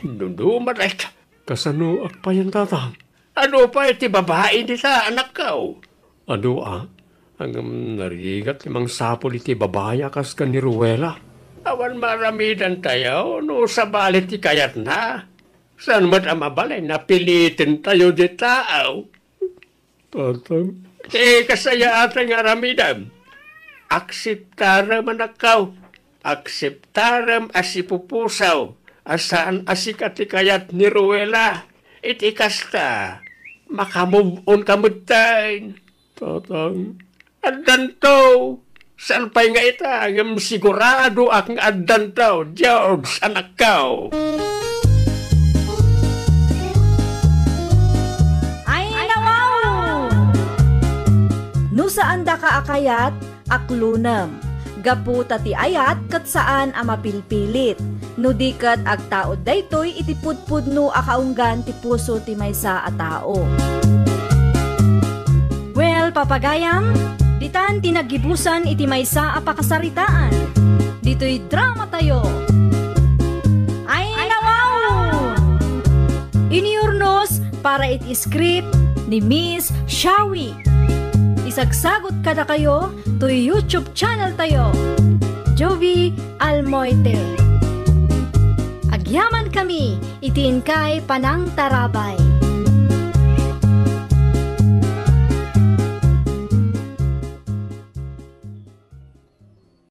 nuduma dayta. Kasano agpayan, tatang? Adu pay ti babai dita, anakko? Adu a, ngem narigat ti mangsapul iti babai a kas ken ni Ruela. Awan maaramidantayo no sabali ti kayatna. Saan met a mabalin a pilitentayo ti tao? Tatang. Ti kasayaatan nga aramidem. Akseptarem, anakko. Akseptarem a sipupusaw a saan a sika ti kayat ni Ruela. Iti kasta, makamove on ka metten. Tatang. Addanto. Saan pay nga ita, ngem siguradoak nga addanto, George, anakko. Ay, nawaw! No saandaka a kayat, aklonem. Gapu ta ti ayat ket saan a mapilpilit. No di ket agtaud daytoy iti pudpudno a kaunggan ti puso ti maysa a tao. Well, papagayam, ditan ti naggibusan iti maysa a pakasaritaan. Ditoy dramatayo. Ay, nawaw! Iniurnos para iti script ni Miss Shawi. Isagsagot kadakayo toy YouTube channel tayo, Jovi Almoite. Agyaman kami iti inkay panangtarabay.